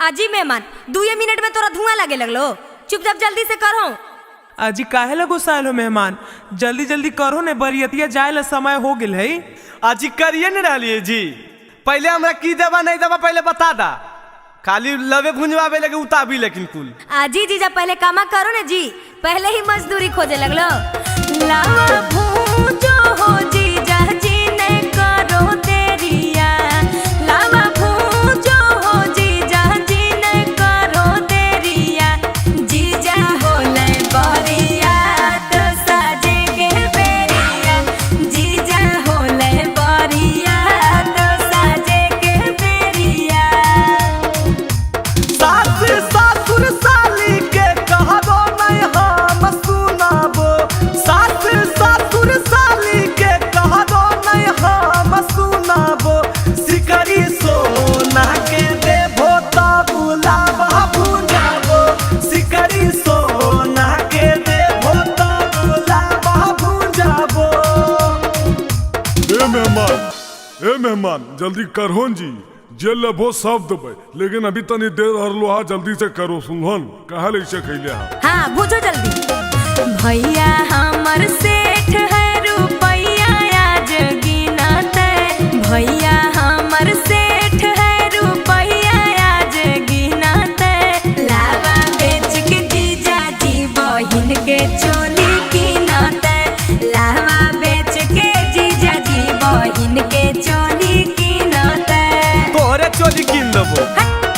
आजी मेहमान 2 मिनट में तोरा धुआं लगे लगलो, चुपचाप जल्दी से करो। अजी काहे ला गुस्सायल हो मेहमान? जल्दी जल्दी करो ने, बरियतिया जाए ला समय हो गेल है। अजी करिए ने रहलिए जी, पहले हमरा की देवा नहीं देवा पहले बता दा, खाली लवे भुंजवावे लगे उताबी लेकिन कुल। आजी जीजा पहले कामा करो ने जी, पहले ही मजदूरी खोजे लगलो। लावा भूजो हो जीजा जी ने करो देरिया, लावा भूजो हो जीजा जी ने करो देरिया, जीजा होले बरिया तो साजे के बेरिया, जीजा होले बरिया तो साजे के बेरिया। सास ससुर साली के कहबो नहीं हम सुनाबो, सास ससुर साली के कहबो नहीं हम सुनाबो, सिकरी सोना के देबो तब लावा भुजाबो, सिकरी सोना के देबो तब लावा भुजाबो। ए मेहमान, ए मेहमान जल्दी करहोन जी, जे लेबो सब देबै, लेकिन अभी तनी देर हरलो हा, जल्दी से करो सुनहन कहा ले से खैले हा। हाँ भुजो जल्दी। भैया हमर सेठ है रुपैया आज गिनते, भैया हमर सेठ है रुपैया आज गिनते, लावा बेच के जीजा जी बहिन के चोली कीनते, लावा बेच के जीजा जी बहिन के चोली कीनते। तोहरे चोली कीन देबो।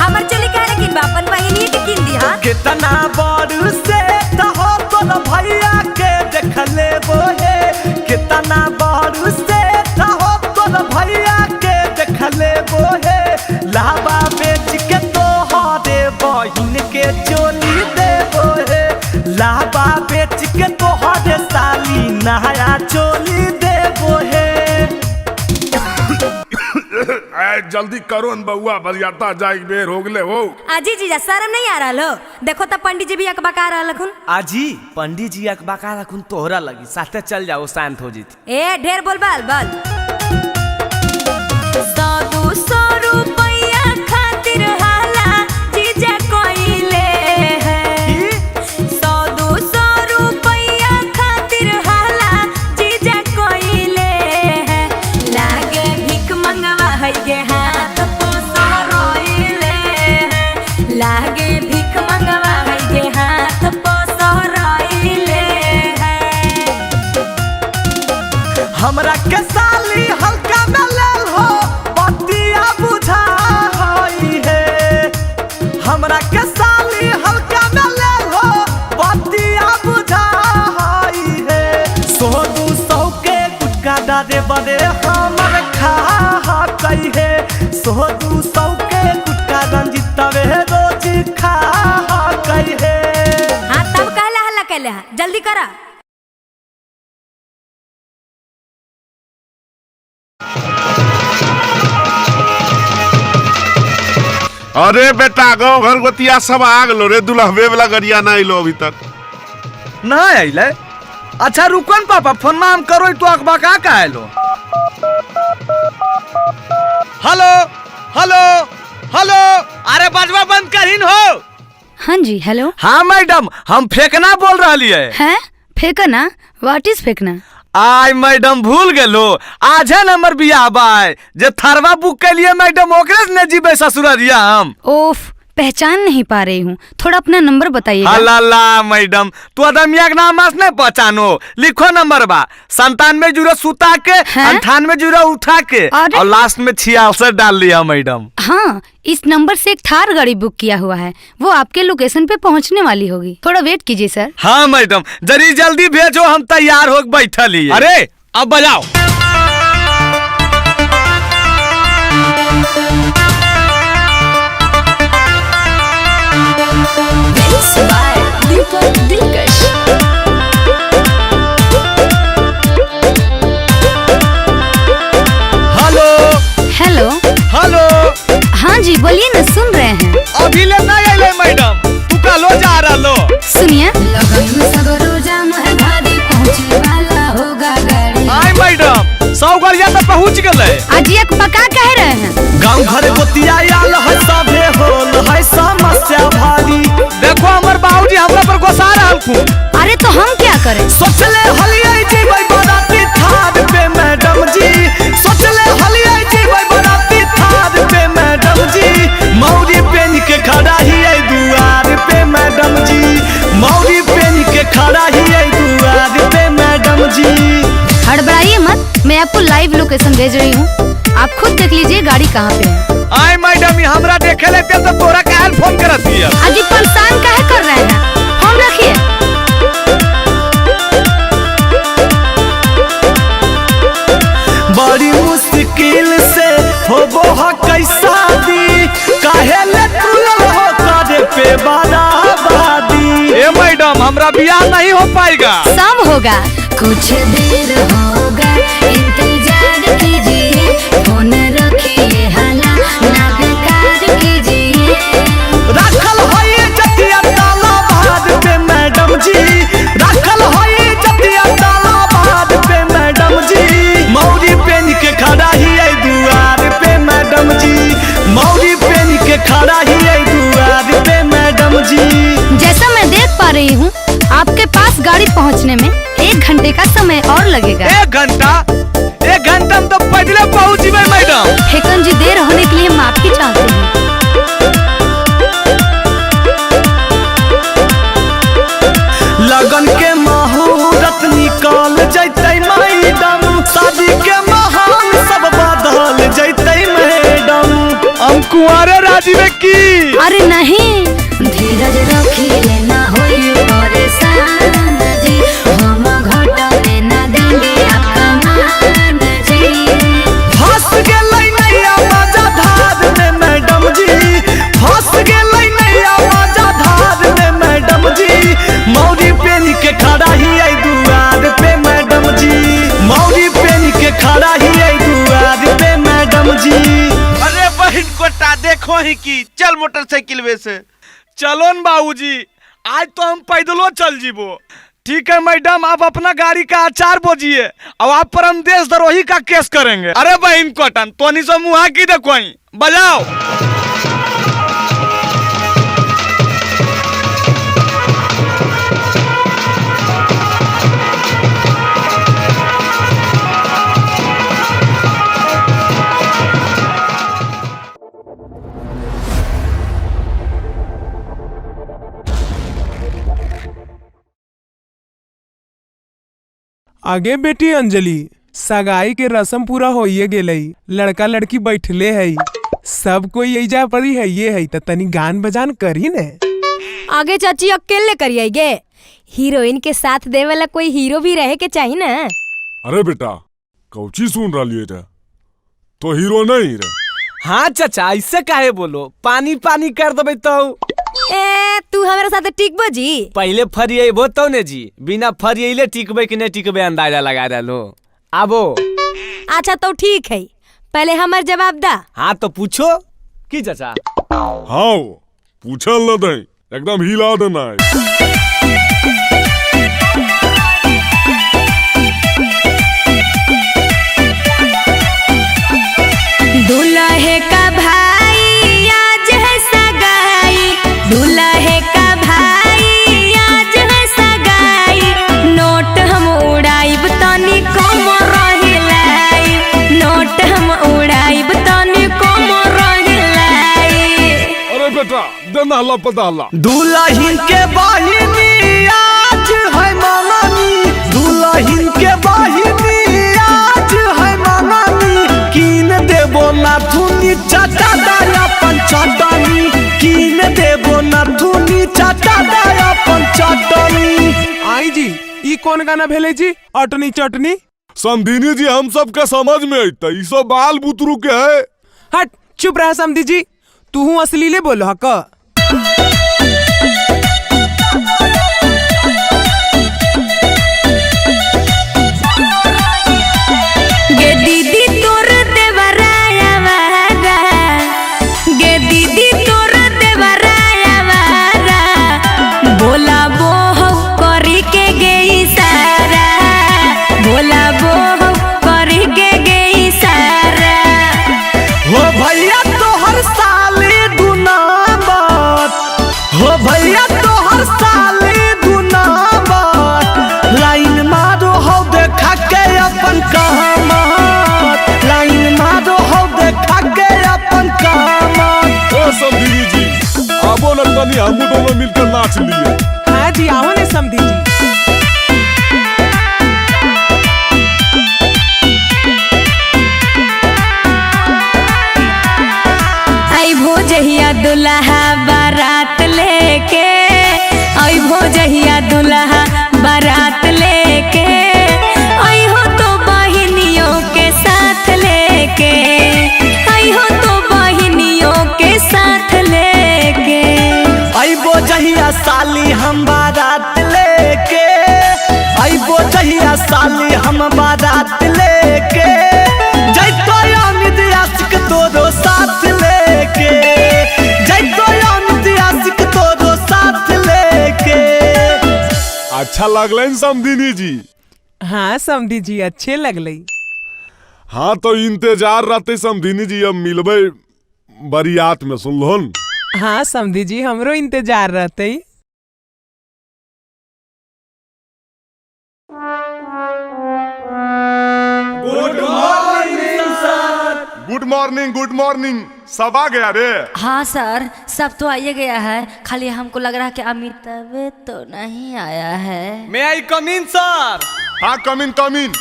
हमर चोली काहे कीनबा, अपन बहिनिए के कीन दिहा। कितना बड़ सेठ हो तोर भैया के देख लेबो हे, कितना बड़ सेठ हो तोर भैया के देख लेबो हे, लावा बेच के तोहरे बहिन के चोली देबो हे, लावा बेच के तोहरे साली नया चोली देबो हे। जल्दी करो न बउआ, बरियाता जाए बेर हो गेले हो। आजी जीजा शर्म नहीं आ रहा हो? देखो तब पंडित जी भी अकबका रहल हखुन। आजी पंडित जी अकबका रखुन तोहरा लगी, साथे चल जाओ शांत हो जीत। ए ढेर बोल बाल बाल। 100-200 रुपैया खातिर हाला जीजा कोइले है, 100-200 रुपैया खातिर हाला जीजा कोइले है, लागे भीख मंगवा है के हाथ पोसो रोइले है, लागे भीख मंगवा है के हाथ पोसो रोइले है। हमरा के साली हल्का में लेल हो बतिया बुझा हई है, हमरा के साली हल्का में लेल हो बतिया बुझा हई है, 100-200 के गुटका डारे बड़े हमर खा हई है, 100-200 के गुटका रंजितवे रोज खा हई है। हाँ तब कहला हल्ला कैले हा, जल्दी करा। अरे बेटा गाँव घर गोतिया सब आ गलो रे, दुल्हबे वाला गरिया ना अइलो अभी तक। ना अइले? अच्छा रुकन पापा, फोन में हम करो तो अकबका का आइलो। हेलो हेलो हेलो, अरे बजवा बंद करीन हो। हाँ जी हेलो। हाँ मैडम हम फेंकना बोल रही है। हैं फेंकना? What is फेंकना? आय मैडम भूल गेलो, आज है नंबर बियाह बाय जे थरवा बुक के लिए मैडम ओकरे से ने जीबे ससुररिया हम। ओफ पहचान नहीं पा रही हूँ, थोड़ा अपना नंबर बताइएगा। अल्लाह मैडम, तू आदमिया के नाम आज नहीं पहचानो। लिखो नंबर बा 97 0 सुता के 98 0 उठा के और लास्ट में 66 डाल लिया मैडम। हाँ, इस नंबर से एक थार गाड़ी बुक किया हुआ है, वो आपके लोकेशन पे पहुँचने वाली होगी। थोड़ा वेट कीजिए सर। हाँ मैडम, जरी जल्दी भेजो, हम तैयार हो बैठल ही। अरे अब बजाओ। Deepak Dilkash. Hello hello hello. हाँ जी बोलिए ना, सुन रहे हैं। अभी ले नहीं आइले मैडम, तू कलो जा रहा लो। सुनिए, आई मैडम 100 गाड़िया तो पहुँच गए। आज एक पका कह रहे हैं। गाँव घर गोतिया आल है सभे होल है समस्या भारी। देखो हमर बाबूजी हमरा पर गुस्सा रहल। अरे तो हम क्या करें? सोचले हलियै जीबै बराती थार पे मैडम जी, सोचले हलियै जीबै बराती थार पे मैडम जी, मौरी पेन के खड़ा ही है दुआर पे मैडम जी, मौरी पेन के खड़ा ही है दुआर पे मैडम जी। हड़बड़ाइए मत, मैं आपको लाइव लोकेशन भेज रही हूँ, आप खुद देख लीजिए गाड़ी कहाँ पे है। आय मैडम, हमरा देखे लेते तो तोरा काहे फोन करत हिय? अजी परेशान काहे कर रहे हैं, फोन रखिए। बड़ी मुश्किल से होबो ह कैसा दी, काहे ले तुलल हो करे पे बराबरी। ए मैडम, हमरा बियाह नहीं हो पाएगा। सब होगा, कुछ देर होगा, इंतजार कीजिए, फोन रखिए हला ना बेकार कीजिए। राखल है जतिया ताला बाद पे मैडम जी, राखल है जतिया ताला बाद पे मैडम जी, मौरी पेन के खड़ा ही है दुआर पे मैडम जी, मौरी पेन के खड़ा ही है दुआर पे मैडम जी। जैसा मैं देख पा रही हूँ, आपके पास गाड़ी पहुँचने में 1 घंटे का समय और लगेगा। 1 घंटा? 1 घंटा में तो पैदल पहुँच जीबै मैडम। फेकन जी, देर होने के लिए माफी चाहते हैं। लगन के मुहूर्त निकल जैतै मैडम, शादी के महान सब बदल जैतै मैडम। हम कुंवारे राजी में की? अरे नहीं, धीरज रखिए ना होई परेशान जी, हम घटने ना देंगे आपका मान जी। फंस गेलै नैया मजा धार में मैडम जी, फंस गेलै नैया मजा धार में मैडम जी, मौरी पेन के खड़ा ही है दुआर पे मैडम जी, मौरी पेन के खड़ा ही है दुआर पे मैडम जी। अरे बहन कोटा देखो ही की चल मोटरसाइकिल वे से। चलो न बाबूजी, आज तो हम पैदलो चल जीबो। ठीक है मैडम, आप अपना गाड़ी का अचार बोझिए और आप पर हम देशद्रोही का केस करेंगे। अरे बहन कोटन तो से मुहा की देखो, बजाओ। आगे बेटी अंजलि, सगाई के रस्म पूरा होइए गेलई, लड़का लड़की बैठले है, सब कोई एजा परी है ये है, त तनी गान बजान करी ने। आगे चाची अकेले करिए गे, हीरोइन के साथ दे वाला कोई हीरो भी रहे के चाहिए ना। अरे बेटा कौची सुन रही रे, तो हीरो नहीं रे। हाँ चाचा, ऐसे काहे बोलो, पानी पानी कर देबे तो। ए तू हमारे साथ टिकबो जी? पहले फरियबो तो ने जी, बिना फरियले टिकबे कि नहीं टिकबे अंदाजा लगा डालो। आबो। अच्छा तो ठीक है, पहले हमार जवाब दा। हाँ तो पूछो की चाचा। हाँ पूछल न दे, एकदम हिला देना है। दूल्हे का भाई आज है सगाई, दूल्हे का भाई आज है सगाई, नोट हम उड़ाइब तनी कम रहिलाई, नोट हम उड़ाइब तनी कम रहिलाई। अरे बेटा दे नहला पदहला। दुल्हन के बहिनी आज है मंगनी, दुल्हन के बहिनी आज है मंगनी, कीन देबो नाथुनी चाचा दाया पंचटनी, कीन देबो नाथुनी चाचा दाया पंचटनी। आई जी ई कौन गाना भेले जी अटनी चटनी? समधिनी जी हम सब के समझ में अइतै, ई सब बाल बुतरू के है। हट चुप रह समधी जी, तू असलीले बोल हक। गे दीदी तोर देवराया वारा, गे दीदी तोर देवराया वारा, बोला बो हौ करी के गे इशारा, बोला बो हौ करी के गे इशारा। हो भैया तोहर साली दुनामत, हो भैया तोहर साली दुनामत, लाइन मारो हो देखा के अपन कामत, लाइन मारो हो देखा के अपन कामत। ओ समधिनी जी आबो न तनी हमू दोनों मिलकर नाच लिए। हाँ जी आओ ने समधी जी। अइभो जहिया दुल्हा बारात लेके, अइभो जहिया दुल्हा बारात लेके, अइहो तो बहिनियों के साथ लेके, अइहो तो बहिनियों के साथ लेके। अइबो जहिया साली हम बारात लेके, अइबो जहिया साली हम बारात लेके, जैतो अमित आशिक तोरो साथ लेके, जैतो अमित आशिक तोरो साथ लेके। अच्छा लगलै समधिनी जी? हाँ समधी जी अच्छे लगलै। हाँ तो इंतजार रहते समधिनी जी, अब मिलबै बरियात में, सुनलहुन? हाँ समधी जी हमरो इंतजार रहते। Good morning sir. Good morning, good morning. सब आ गया रे? हाँ सर सब तो आइए गया है, खाली हमको लग रहा है कि अमिताभ तो नहीं आया है। May I come in sir? हाँ कम इन कम इन।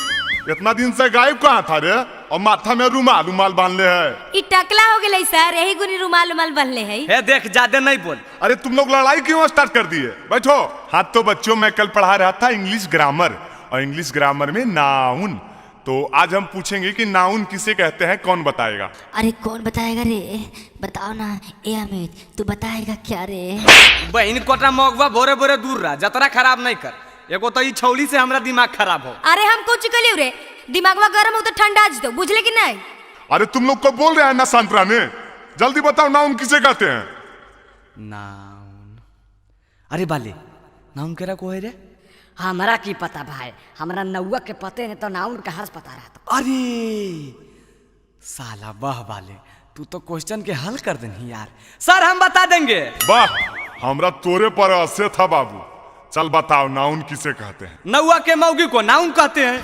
इतना दिन से गायब कहाँ था रे, और माथा में रुमाल रुमाल बांध ले है। ई टकला हो गेलै सर, यही गुनी रुमाल उमाल बांधले है। हे देख ज्यादा नहीं बोल। अरे तुम लोग लड़ाई क्यों स्टार्ट कर दिए, बैठो। हाँ तो बच्चों मैं कल पढ़ा रहा था इंग्लिश ग्रामर, और इंग्लिश ग्रामर में नाउन, तो आज हम पूछेंगे कि नाउन किसे कहते हैं, कौन बताएगा? अरे कौन बताएगा रे, बताओ ना। ए अमित तू बताएगा क्या रे? बहन कोटा मगवा भोरे भोरे दूर रहा, जतरा खराब नहीं कर। एगो तो ई छौली से हमरा दिमाग खराब हो। अरे हम कुछ कलियो रे, दिमागवा गरम हो तो ठंडा आज दो, बुझले कि नहीं? अरे तुम लोग को बोल रहे हैं ना शांत रहने, जल्दी बताओ नाउन किसे कहते हैं? नाउन, अरे बाले नाउन केरा को है रे? हमरा की पता भाई, हमरा नौआ के पते नहीं तो नाउन का हर्ष पता रहा। अरे साला वाह बाले, तू तो क्वेश्चन के हल कर देनी यार। सर हम बता देंगे। वाह हमरा तोरे पर असे था बाबू। चल बताओ नाउन किसे कहते हैं? नौआ के मौगी को नाउन कहते हैं।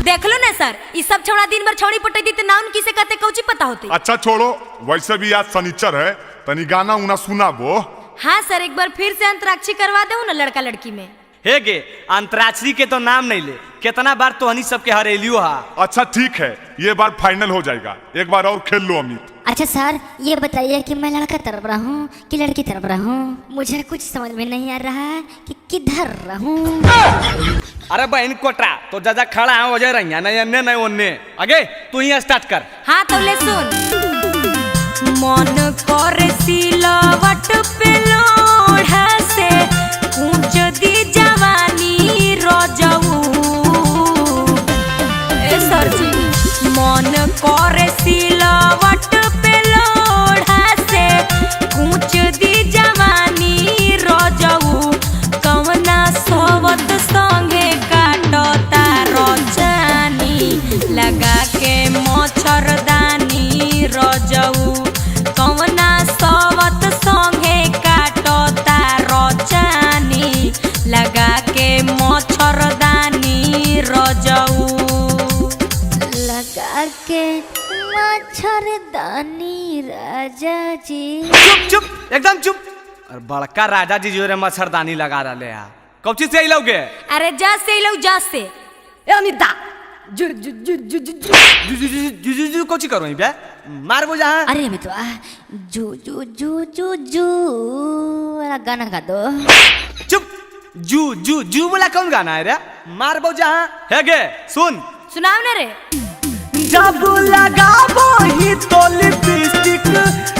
देख लो ना सर, इस सब छोड़ा दिन भर छौड़ी पटे दी तो नाउन किसे कहते कौची पता होती। अच्छा छोड़ो, वैसे भी आज शनिचर है, तनी गाना उना सुना वो। हाँ सर एक बार फिर से अंतराक्षरी करवा दो ना लड़का लड़की में। हे गे अंतराक्षरी के तो नाम नहीं ले, कितना बार तो हनी सबके हरेलियो हा। अच्छा ठीक है, ये बार फाइनल हो जाएगा, एक बार और खेल लो अमित। अच्छा सर ये बताइए कि मैं लड़का तरफ रहूं कि लड़की तरफ रहूं? मुझे कुछ समझ में नहीं आ रहा है कि किधर रहूं। अरे बहन कोटरा तो जाजा खड़ा है वजह रही नहीं अन्य नहीं ओन्ने, आगे तू ही स्टार्ट कर। हाँ तो ले सुन। मन करे सिलवट पे लोढ़ा से ऊंच दी जवानी रजऊ। ए सर जी मन करे सिलवट पे लोढ़ा से ऊंच दी जवानी रजऊ, कवना सोवत संगे काटता रजानी, लगा के मच्छरदानी रजऊ, कवना सोवत संगे काटता मच्छरदानी राजा जी। चुप चुप एकदम चुप। और बड़का राजा जी जो रे मच्छरदानी लगा रहे हैं, कौन चीज से अइलौगे? अरे जा से अइलौ, जा से। ए अमिता जु जु जु जु जु जु जु जु जु जु कौची करो बे, मारबो जहां। अरे मितवा जू जू जू जू जू वाला गाना गा दो। चुप, जू जू जू वाला कौन गाना है रे, मारबो जहां। हे गे सुन, सुनाओ ना रे। जब लगाबो ही तो लिपस्टिक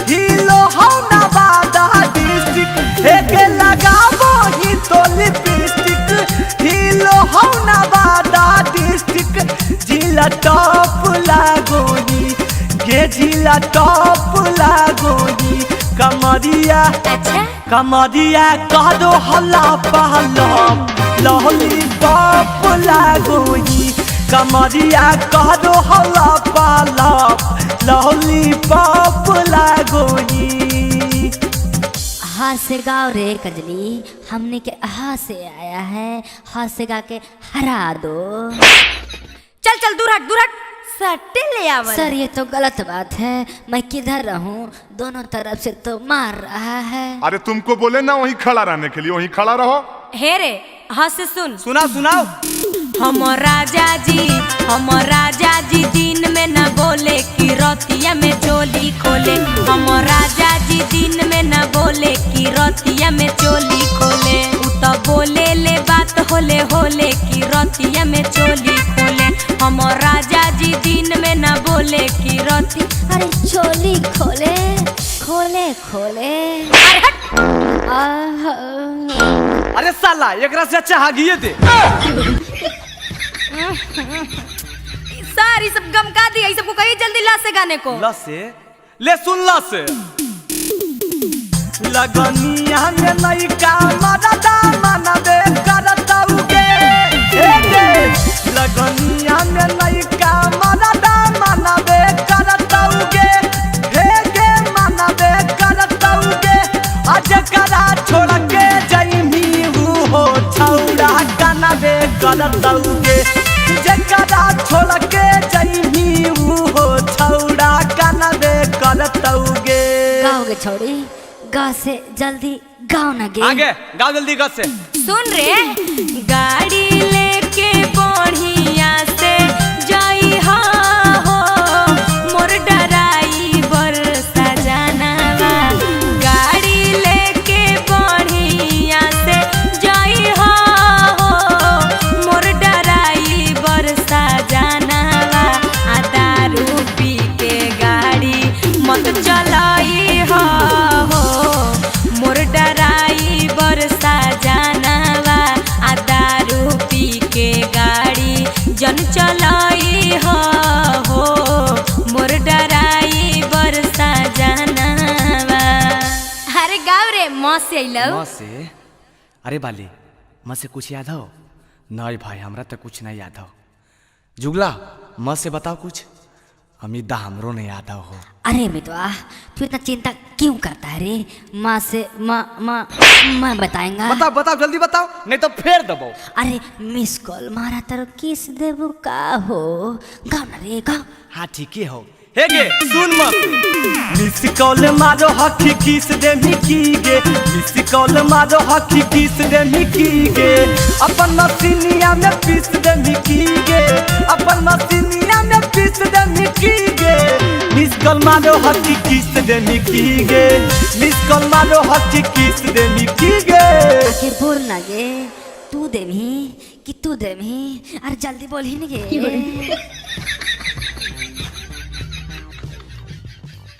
हिलो हो नवादा डिस्ट्रिक्ट। हे गे लगाबो ही तो लिपस्टिक हिलो हो नवादा डिस्ट्रिक्ट। जिला टॉप लागोही गे, जिला टॉप लागोही। कमरिया अच्छा कमरिया कह दो हल्ला पहला लहली बाप लागोही। कमरिया कह दो हल्ला पहला लहली बाप लागोही। हाथ से गाओ रे कजली, हमने के हाथ से आया है, हाथ से गा के हरा दो। चल चल दूर हट, दूर हट, सट्टे ले आवल। सर ये तो गलत बात है, मैं किधर रहूं, दोनों तरफ से तो मार रहा है। अरे तुमको बोले ना वहीं खड़ा रहने के लिए, वहीं खड़ा रहो। हे रे हाथ से सुन, सुना सुनाओ। हम राजा जी, हम राजा जी दिन में न बोले कि रतिया में चोली खोले। हम राजा जी दिन में न बोले कि रतिया में चोली खोले। उ तो बोले ले बात होले होले कि रतिया में चोली खोले। हम राजा जी दिन में न बोले कि रति, अरे चोली खोले खोले खोले। अरे हट। अरे साला एकरा से अच्छा हागिए दे। सारी सब गम का दिया, सबको कहिए जल्दी ला से गाने को। ला से ले सुन, ला से लगनिया में लइका मरदा मनबे करतउगे। लगनिया में लइका मरदा मनबे करतउगे। हे गे मनबे करतउगे। आज करा छोड़ के जइमी हो छौड़ा कनबे करतउगे। जकरा छोड़ के जइमी हो छौड़ा कनबे करतउगे। गाओगे छोड़ी, गा से जल्दी गाओ ना गे। आगे गाओ जल्दी गा से। सुन रे गाड़ी लेके बढ़िया से जाई हो मोर डराई बरसा जानावा। गाड़ी लेके बढ़िया से जाई हो मोर डराई बरसा जानावा। आ दारू पी के गाड़ी मत चलाई हो मोर डराई बरसा जानावा। आ दारू पी के गाड़ी जन चलाई हो मोर डराई बरसा जानावा। अरे गाँव रे माँ से अइलौ। माँ से? अरे बाली माँ से कुछ याद हो? नहीं भाई हमरा तो कुछ नहीं याद हो। जुगला माँ से बताओ कुछ, अमिता हमरो नहीं याद हो। अरे मितवा तू इतना चिंता क्यों करता है रे, माँ से माँ माँ मैं बताएंगा। बताओ बताओ जल्दी बताओ, नहीं तो फेर दबाओ। अरे मिस कॉल मारा तारो किस देबू का हो, गाओ ना रे गाओ। हाँ ठीक ही हो। हे गे सुन मत, मिस कॉल मारो हकी किस दे मिकी गे। मिस कॉल मारो हकी किस दे मिकी गे। अपन मसीनिया में पीस दे मिकी गे। अपन मसीनिया में पीस दे मिकी गे। मिस कॉल मारो हकी किस दे मिकी गे। मिस कॉल मारो हकी किस दे मिकी गे। आखिर बोल ना गे, तू देमी कि तू देमी, अरे जल्दी बोल ही ना गे।